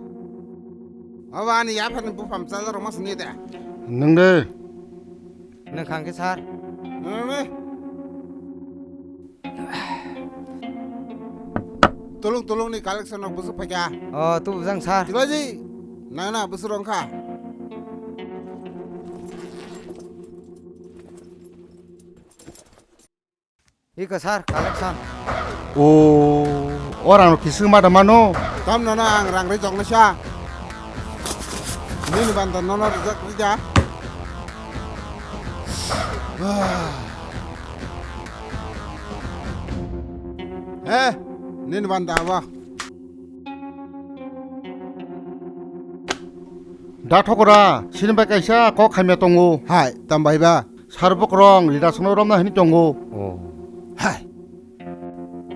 Aba ani ya phan bupham chajar roma sini de. Nung de. Nung khang ke sir. Nung, nung, nung. Tulung tulung ni collection rok busuk phaikha. Oh, tu bujang sir. Chibaji, nana busuk rong kha. Iko sir, collection. O, orang rok kisu ma da mano. Tam nono ang rang rijok nasa. Nini banda nono rijak rija. Eh, nini banda abo. Da thokora, sini bai kaisa kok khamya tongo. Hai, tam bai ba? Sar bokrong, lida sono romna hini tongo. Oh. Hai.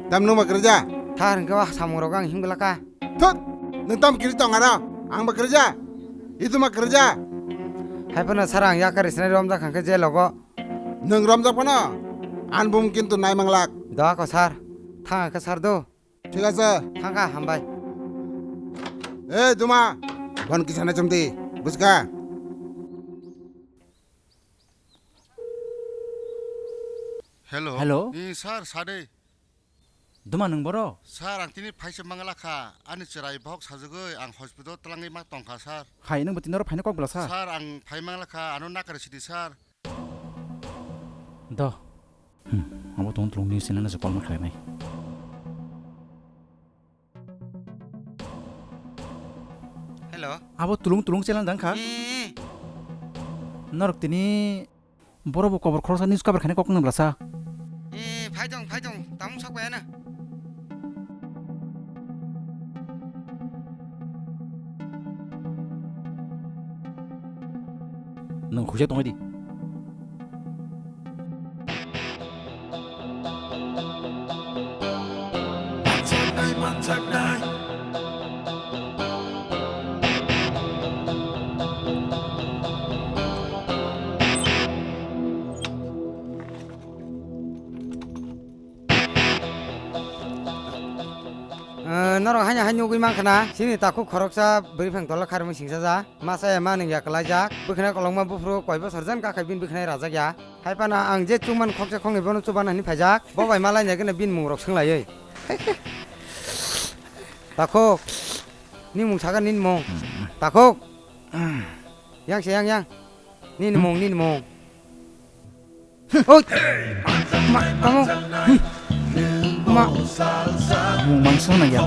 Tam nung ba kwrwja? Thar hwnkhe ba samung rok ang himgwlaka. Thut! Nwng tam kiri tong aro? Ang ba kwrwja? Itu ma kwrwja? Hai phano sar ang yakari sinai romjak hwnkhe je logo. Nwng romjak phano? An bum kintu nai manglak. Doa ko sar. Thang khe sar do. Thik ase. Thang kha, hambai. Ei, Duma, bon kisa na chumdi, buska. Hello. Hello. Ee, sir, sade. Duma, nwng boro? Sir, ang tini phaisa mangla kha. Ani chwrai bohok sajagwi ang hospital twlangwi ma tongkha, sir. Hai, nwng bo tini oro phaina kok bwla sa? Sir, ang phai mangla kha, ano nakar sidi, sir. Do. Hmm, abo tong tulung ni sinana se kolma khlainai. Hello. Abo tulung tulung channel dang kha? Eh, eh. Norok tini boro bo kobor khoroksa news cover khaina kok nang blasa. Eh, phai tong, phai tong, tamung sok bai ano. Nwng khuja tongwi di. Eh, norok haino hai nugwi mankha na, chini takhuk khoroksa bwrwi phang tola kharwi singsa ja, masa ya manung ya kwlaijak, bwkhwnai kolokma buphuru koi bosor jan kakhai bini bwkhwnai rajak ya. Hai phano ang je chukmani khoksa khoknwi bono chubana hinwi phaijak, bo bai malai nai gana bini mung rok swnglaiwi. Takhuk, ni mung sakha nini mung. Takhuk, yang se yang yang, nini mung, nini mung. Oi! Ma, tamo. Ma. Mung mangsa na ya.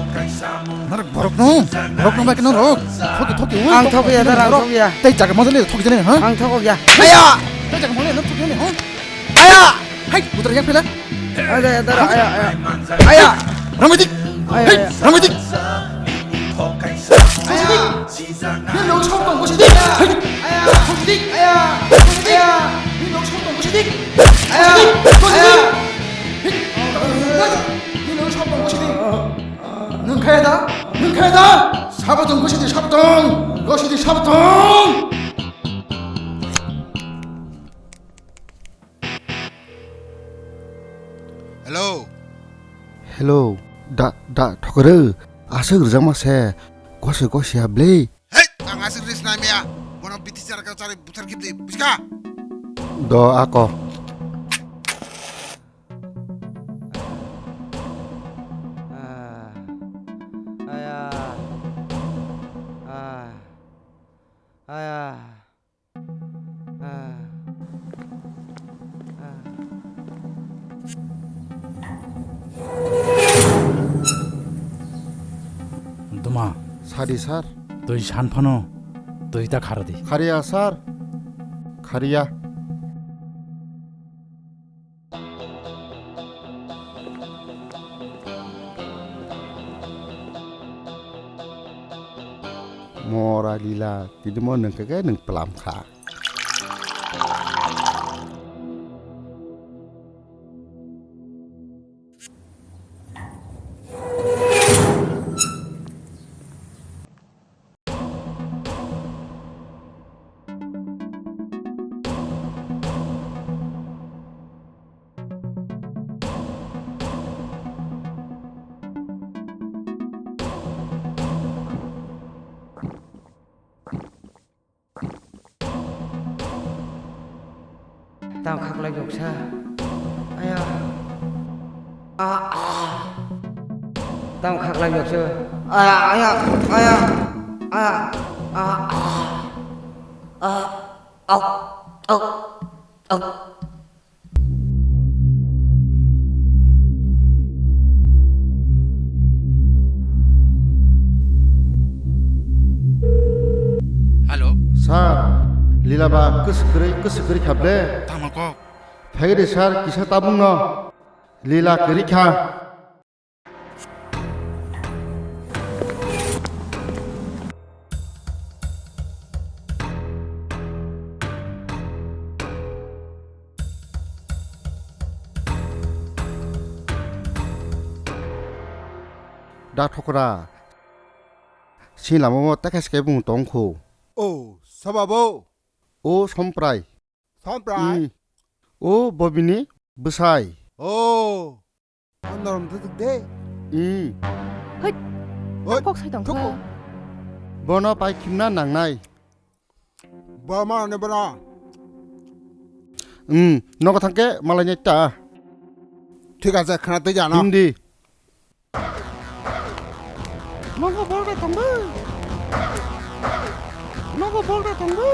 Narok borok no. Borok no ba kino rok. Thoki, thoki, oi, ang thoki, thoki ya, dara, ang thoki ya. Tei jaga mo jale thoki jale, ha? Ang thokok ya. Aya! Tei jaga mo jale thoki jale, ha? Aya! Hai, putra yang pela. Ada ya, dara, aya, aya. Aya! Ramadik. Aya, aya. Ramadik. Ramadik. Nini sok tong, gosidi. Gosidi. Gosidi. Nini sok tong, gosidi. Gosidi. Nini sok tong, gosidi. Nwng khaya da? Nwng khaya da? Sabatung, gosidi, sabatung. Gosidi, sabatung. Hello. Hello. Da, da, thokoro. Aswk rwjakma se. Gose, gose ya bwle. Hei, ang aswk ris nai maya. Bono biti chara ka chari buthar kibdi. Buska? Do ako. Ah. Aya. Ah. Aya. Ah. Ah. Duma. Sadi, sir. Twi san phano, twi ta kharo di. Khariya, sir. Khariya. Mora lila, tini mo nwng khe nwng plam kha. Tamo khaklai boksa. Aya. Ah, ah. Tamo khaklai boksa. Aya, aya, aya. Aya. Ah, ah. Ah, au, au, au. Hello. Sir, Lila ba kwswk kwrwi, kwswk kwrwi kha ble? Tamo kok? Phai de sir, kisa tabung no. Lila kwrwi kha. Da thokra. Sini lama o teka sike bung tong kho. O, soba bo? O, Somprai. Somprai? Hmm. O, Bobini bwsai. O, o norom thuk de. Hmm. Hoi, hoi, kok sai tong kho. Bono pai khimna nangnai. Bo ma ne bra. Hmm, nogo thangke malai nai ta. Thik ase, khana tei jana. Hindi. Nogo bol de tongbo. Nogo bol de tongbo.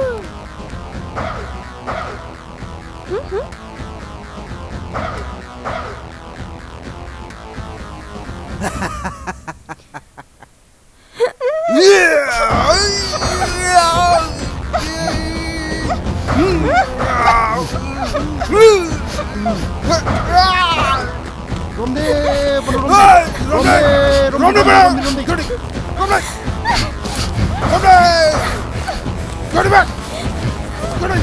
Romde, bono romde. Hey, romde, romde, romde, romde, bro. Romde, romde. Romde. Romde. Romde.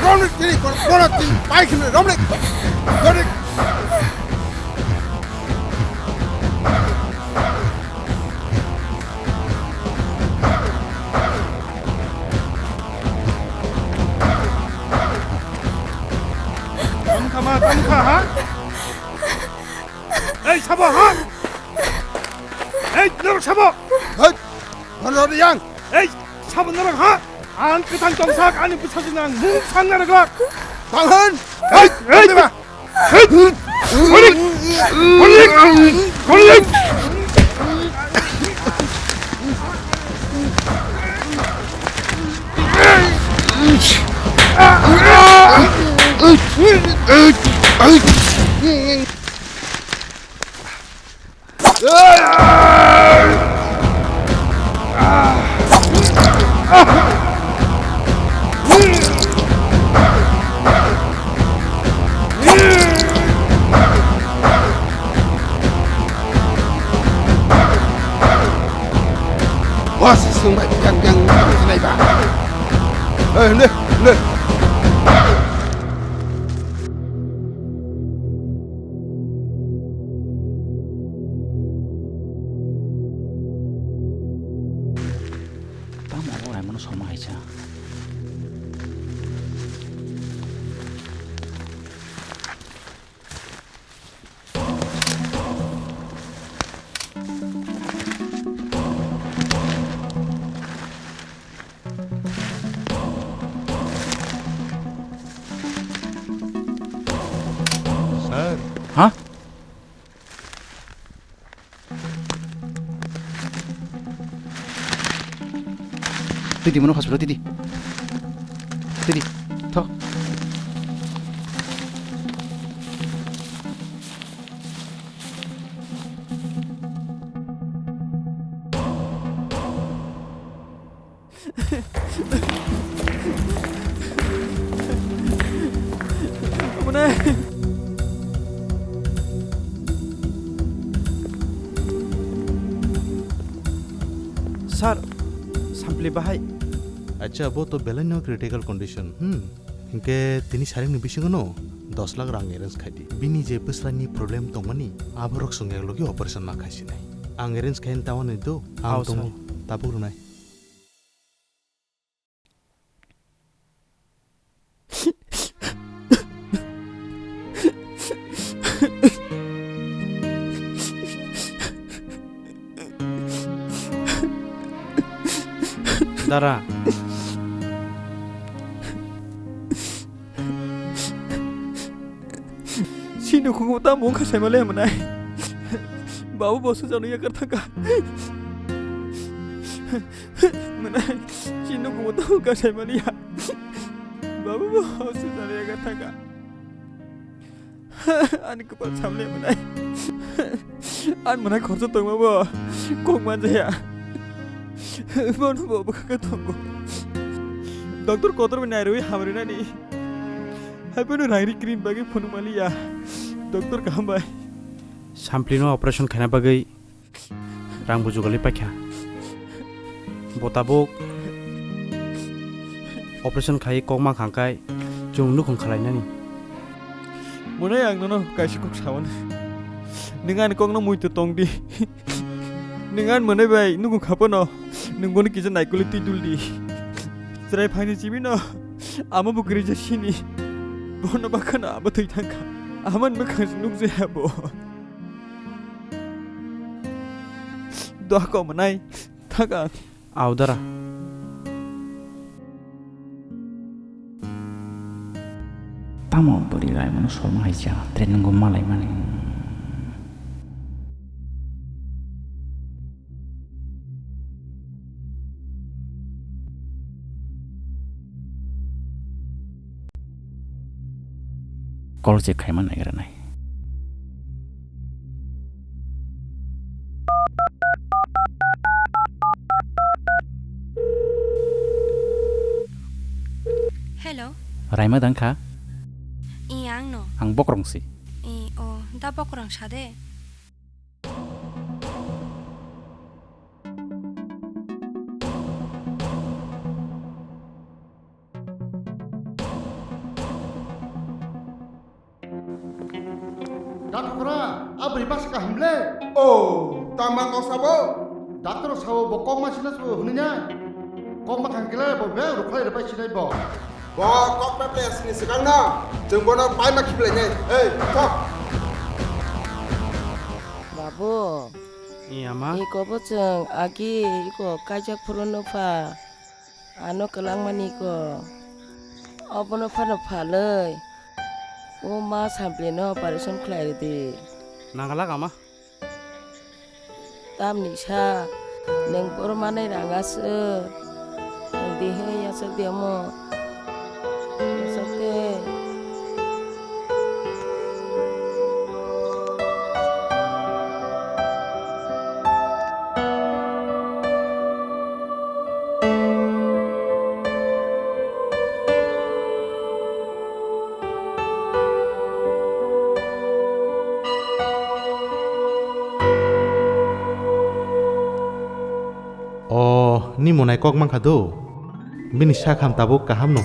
Romde, tini, bono, bono, tini, pai khini, romde. Romde. Tamo kha ma, tamo kha, ha? Ei, sabo, ha? Ei, norok sabo? Hei, norok yang. Ei, sabo norok, ha? Ang kwthang tongsak, ani bwsajwkno ang mung sangna rwglak. Tanghan. Ei, ei, ei. Tangdi ba. Boss, swng bai, yang, yang, yang, sinai ba. Eh, ne, ne. Tamo abo raimano soma haisa. Sir. Ha? Tidi, mano hospital, tidi. Tidi, tho. Omonai. Sir, sampli bahai. Acha, bo to belai no critical condition. Hmm. Hinkhe tini saringni bisingo no dos lakh rang arrange khai di. Bini je bwswlani problem tongmani, aborok chwng eklogi operation ma khai sinai. Ang arrange khai tawani do, ang tongo, sir. Tabuk rwnai. Dara. Chini nukhungo tamo wngkha saimale mwnai. Babu bo swchalo yakar thangkha. Mwnai, chini nukhungo tamo wngkha saimaliya. Babu bo swchalo yakar thangkha. Ani kwpal samle mwnai. Ani mwnai khoroksa tongma bo kok manjaya. Bono bo bwkha khe tongo. Doctor kotor bai nairwi hamrinani. Hai bono rangri cream bagwi phunukmaliya. Doctor kaham bai. Samplino operation khaina bagwi rang bujugali paikha. Bo tabuk operation khai kok ma khangkai chwng nukhung khalainani. Mwnai ang nono kaisa kok sawan. Nwng ani kokno muitu tongdi. Nwng ani mwnai bai nukung kha phano, nwng bono kisa naikolwi twi dul di. Chwrai phaini simi no amo bo kwrwi ja sini. Bono ba khwna abo thwi thang kha. Amoni bwkhang se nuk jaya bo. Dua kok mwnai thang ang. Audara. Tamo bwrwi laimano sorma hai cha, tre nwngo malaimani. Call check khaima naigra nai. Hello. Raima dang kha? I, ang no. Ang bokrong si. I, o, da bokrong sa de. Da thokra, a bwrwi bwsa kaham le? O, tama kok sabo? Doctor sabo bo kok ma sina sabo hwnwi na? Kok ma thang kile bo beng rukhlai rwbai sinai bo. Bo kok peple sini swkang no, chwng bono paima khiplai nai. Ei, thok. Babu, iya ma? Iko bo chwng agi iko kaijak phuru nw pha. Ano kwlangmani ko. Obono phano phalwi. O ma Samplino operation khlai rwdi. Nangala kama? Tamni sa, nwng boro manai rang aswk. Nwng dihe yasakdi omo. Yasakdi. O, ni monai kok mankha do? Bini sakham tabuk kaham no.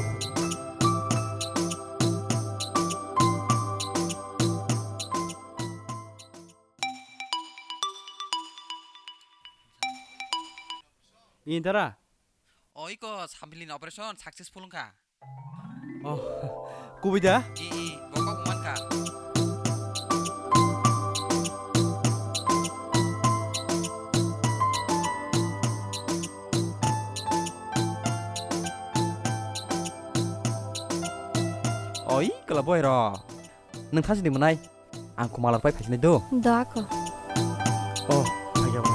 Indara. O iko Samplini operation successful wngkha. Oh, kubui da? I, i, bo kok mankha. Oi, kela boy ro. Nwng thasini mwnai? Ang kumalar pai phaisinai do. Da ko. Oh, phaiya ba.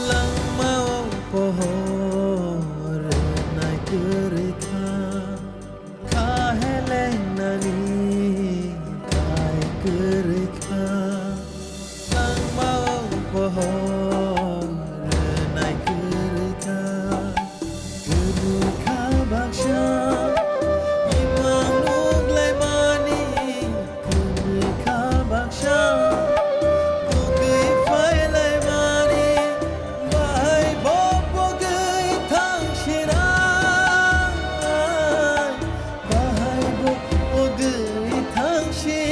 Langmao pohor nai kwrwi kha. Kha helengnani tai kwrwi kha, langmao pohor rwnai kwrwi kha. Kwrwi kha baksa imang nuglaimani, kwrwi kha baksa bugwi phailaimani. Bahai bo pogwi thang sinai, bahai bo pogwi thang sinai.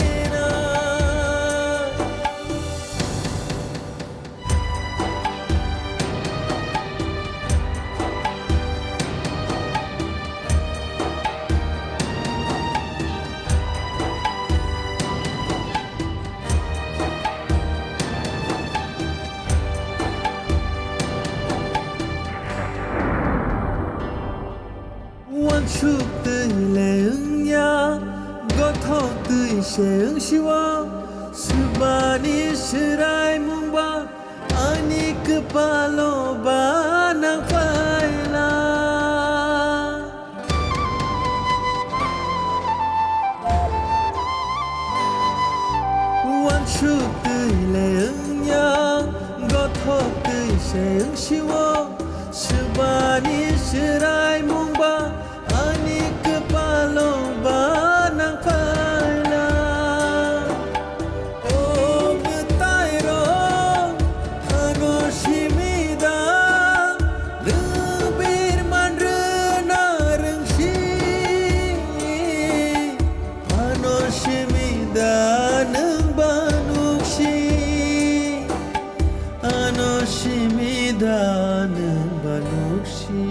Uansuk twi le wngya, gothok twi se wngsiwo, swbani swraimung ba ani kwpalo ba nang phaila. Suk twi le wngya, gothok twi se wngsiwo, swbani chwraimung ba ani kwpalo ba nang phaila. O mwtairok, ano simi da, nwng birman rwna rwngsi. Ano simi da nwng ba nuksi, ano simi da nwng ba nuksi.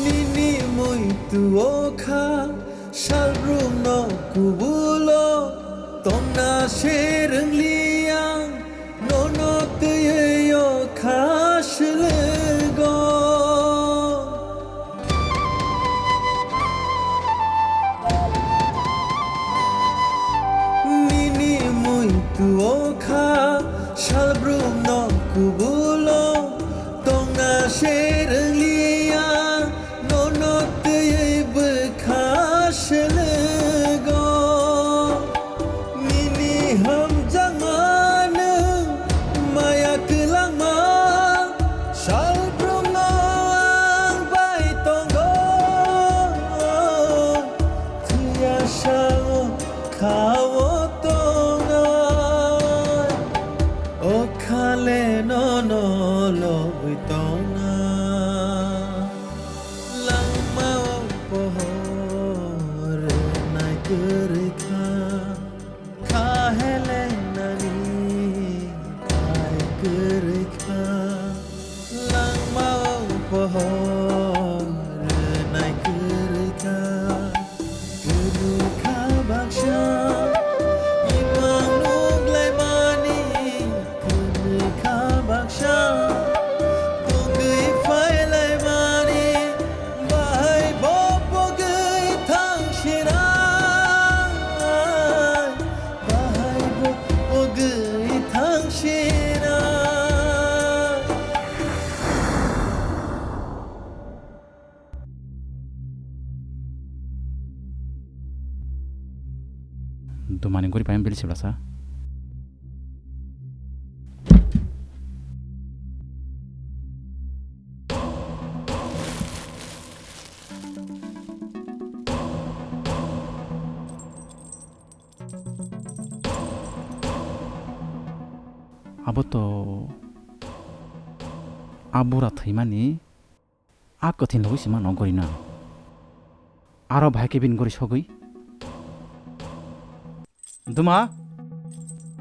Nini muitu o kha, salbrum no kubulo, tongna se rwngliya, nono twiwi o kha swlwgo. Nini muitu o kha, salbrum no kubulo, tongna se rwngliya, nono twiwi bwkha swlwgo. Nini hamjakma nwng maya kwlangma, salbrum no ang bai tongo. Thwiya sao kha o tongnai, o khale nono lobwi tongnai. Langmao pohor nai kwrwi kha, kha helengnani pai kwrwi kha. Langmao pohor nai kwrwi kha, kwrwi kha baksa imang nukhlaimani. Kwrwi kha baksa, bugwi phailaimani, bahai bo bugwi thangsinai, bahai bo bugwi thangsinai. Dumani gori payam bili siblasa. Abo to a bura thwimani. A kwthwini logi se mano gori na. Aro bahai khe bini gori sogwi. Duma?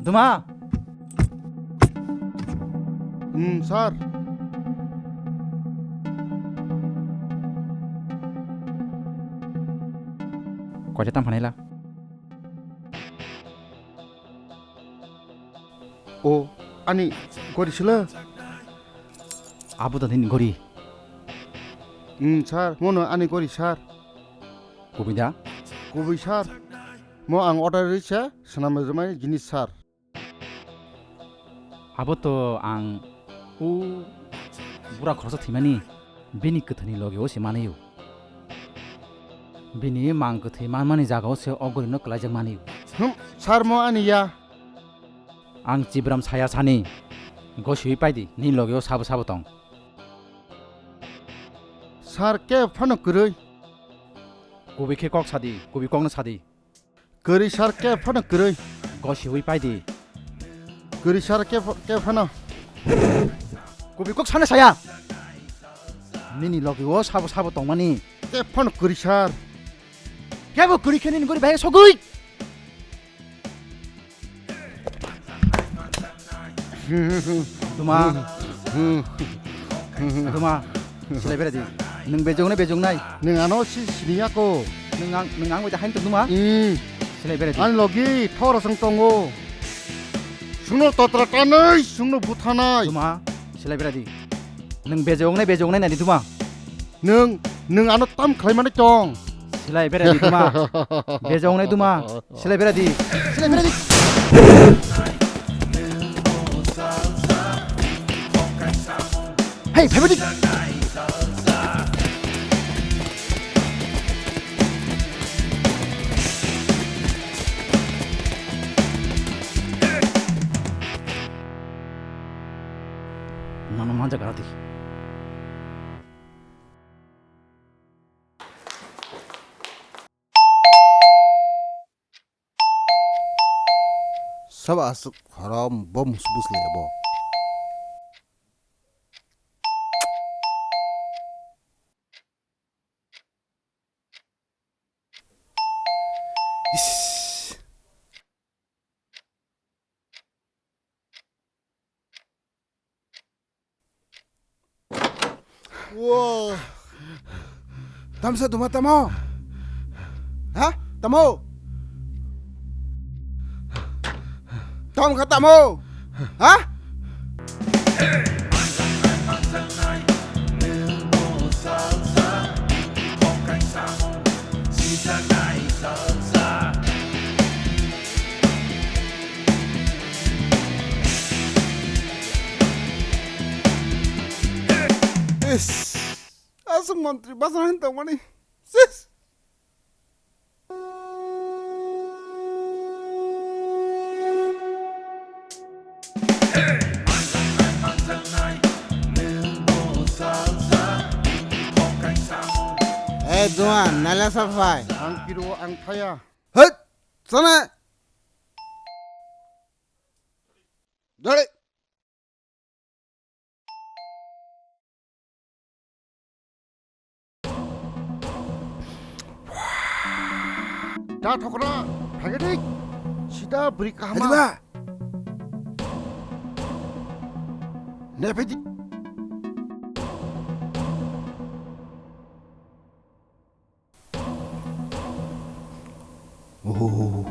Duma? Hmm, sir. Koita tam phanai la? O, ani gori sila? Abo da nini gori. Hmm, sir, mono ani gori, sir. Kubui da? Kubui, sir. Mo ang order risa, swnam rwmani jinis, sir. Abo to ang o bura khoroksa thwimani bini kwthwini logi o se manwi o. Bini mang kwthwi manmani jaga o se o gori no kwlaijak mani o. Hmm, sir, mo ani ya. Ang Chibram saya sani, gosiwi paidi, nini logi o sabo sabo tong. Sir, khe phano kwrwi. Kubui khe kok sadi, kubui kokno sadi. Kwrwi sir, khe phano kwrwi. Gosiwi paidi. Kwrwi sir, khe ph-, khe phano. Kubui kok sana saya. Nini logi o sabo sabo tongmani. Khe phano kwrwi sir. Kebo kwrwi khe nini gori bai sogwi. Duma. Duma. Silai beradi. Nwng bejong nai, bejong nai. Nwng ano si sini ya ko. Nwng ang, nwng ang bai hain to Duma. Hmm. Silai beradi. Ani logi thora sang tongo. Sungno totra tanai, sungno buthanai. Duma. Silai beradi. Nwng bejongnai, bejongnai nai di tuma. Nwng, nwng ano tam khlai mani tong. Silai bera di tuma. Bejongnai tuma. Silai bera di. Silai bera di. Hey, phai di. Nono manja garati. Sabo aswk khorom bo musu bwsli abo. Ish. Wow. Tamsa tuma tamo? Ha? Tamo? Tam kha tamo? Ha? Is, aswk montri bachana hin tongmani. Sis. Eh, Duan, naila sa phai. Ang kiro, ang thaya. Hei, sana. Dale. Da thokra, phagedi. Sida bri kahama. Hadi ba. Ne phagedi. Oh,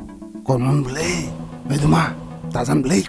konon beli, beduma, tajan beli.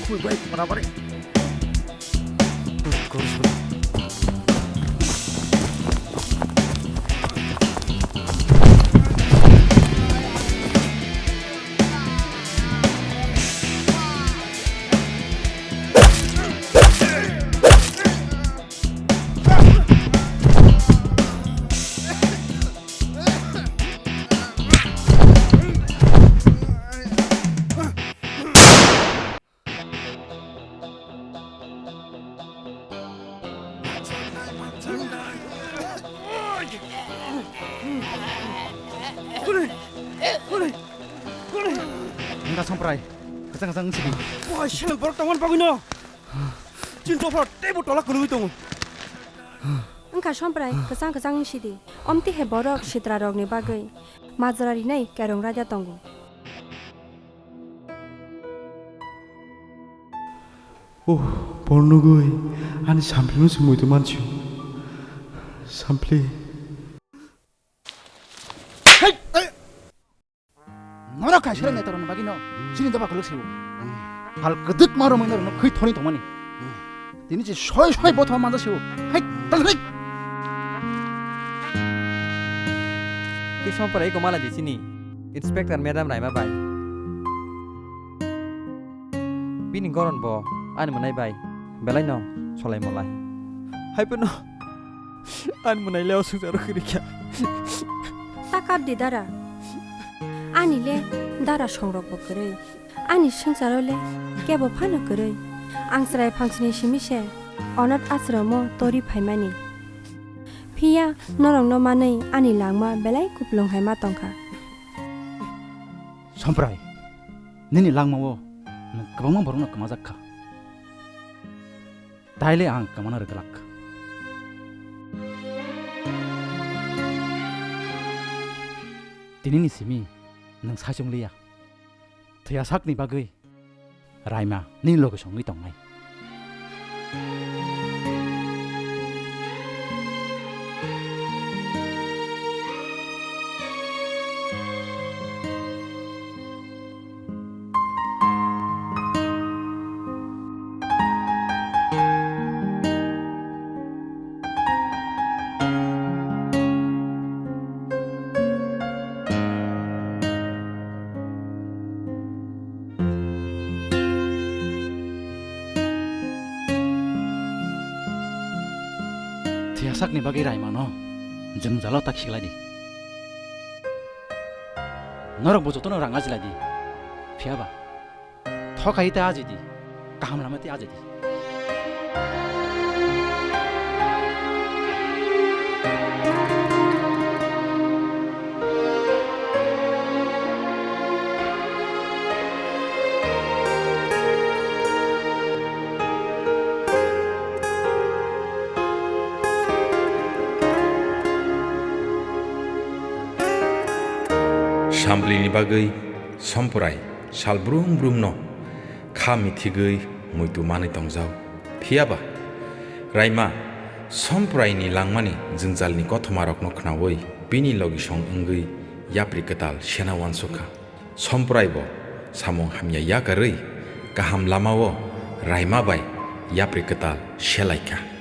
Khui bai, mana bari. Wngkha Somprai, kwchang kwchang wng sidi. Wah, sel borok tongmani bagwino. Chini dophar teibo tola kwrwngwi tongo. Wngkha Somprai, kwchang kwchang wng sidi. Omtwi hai borok sitrarokni bagwi majra rinai kairung raida tongo. Oh, pornogwi ani samplino se muitu mansiyo. Sampli. Hey! Hey! Norok kaisa netarokni bagwino chini doba kwlwk siyo. Hal kwdwk ma romwi norokno khwi thoni tongmani. Tini je soi soi botha manja siyo. Hai, tal hai. Twi Somprai iko mala di chini Inspector Madam Raima bai. Bini goron bo ani mwnai bai belai no solai molai. Hai phano ani mwnai leo sungsa rw kwrwi kha. Ta kap di dara. Ani le dara songrok bo kwrwi. Ani swngcharo le kebo phano kwrwi. Ang chwrai phangsni simi se onath ashromo tori phaimani. Phiya norokno manwi ani langma belai kupulung hai ma tongkha. Somprai, nini langmao nwng kwbangma borokno kwmajak kha. Taile ang kwmana rwglak. Tinini simi nwng saichung liya. Thwiya sakni bagwi Raima nini loge songwi tongnai. Thwiya sakni bagwi Raimano jwngjalo ta khiklai di. Norok bo jotono rang ajilai di. Phiya ba? Thokai ta ajidi. Kaham lama tei ajidi. Samplini bagwi Somprai sal brum brumno kha mithigwi muitu manwi tongjao. Phiya ba? Raima Sompraini langmani jwngjalni kothomarokno khnaui bini logisong wngwi yapri kwtal sena uansukha. Somprai bo samung hamya yakarwi kaham lamao Raima bai yapri kwtal selaikha.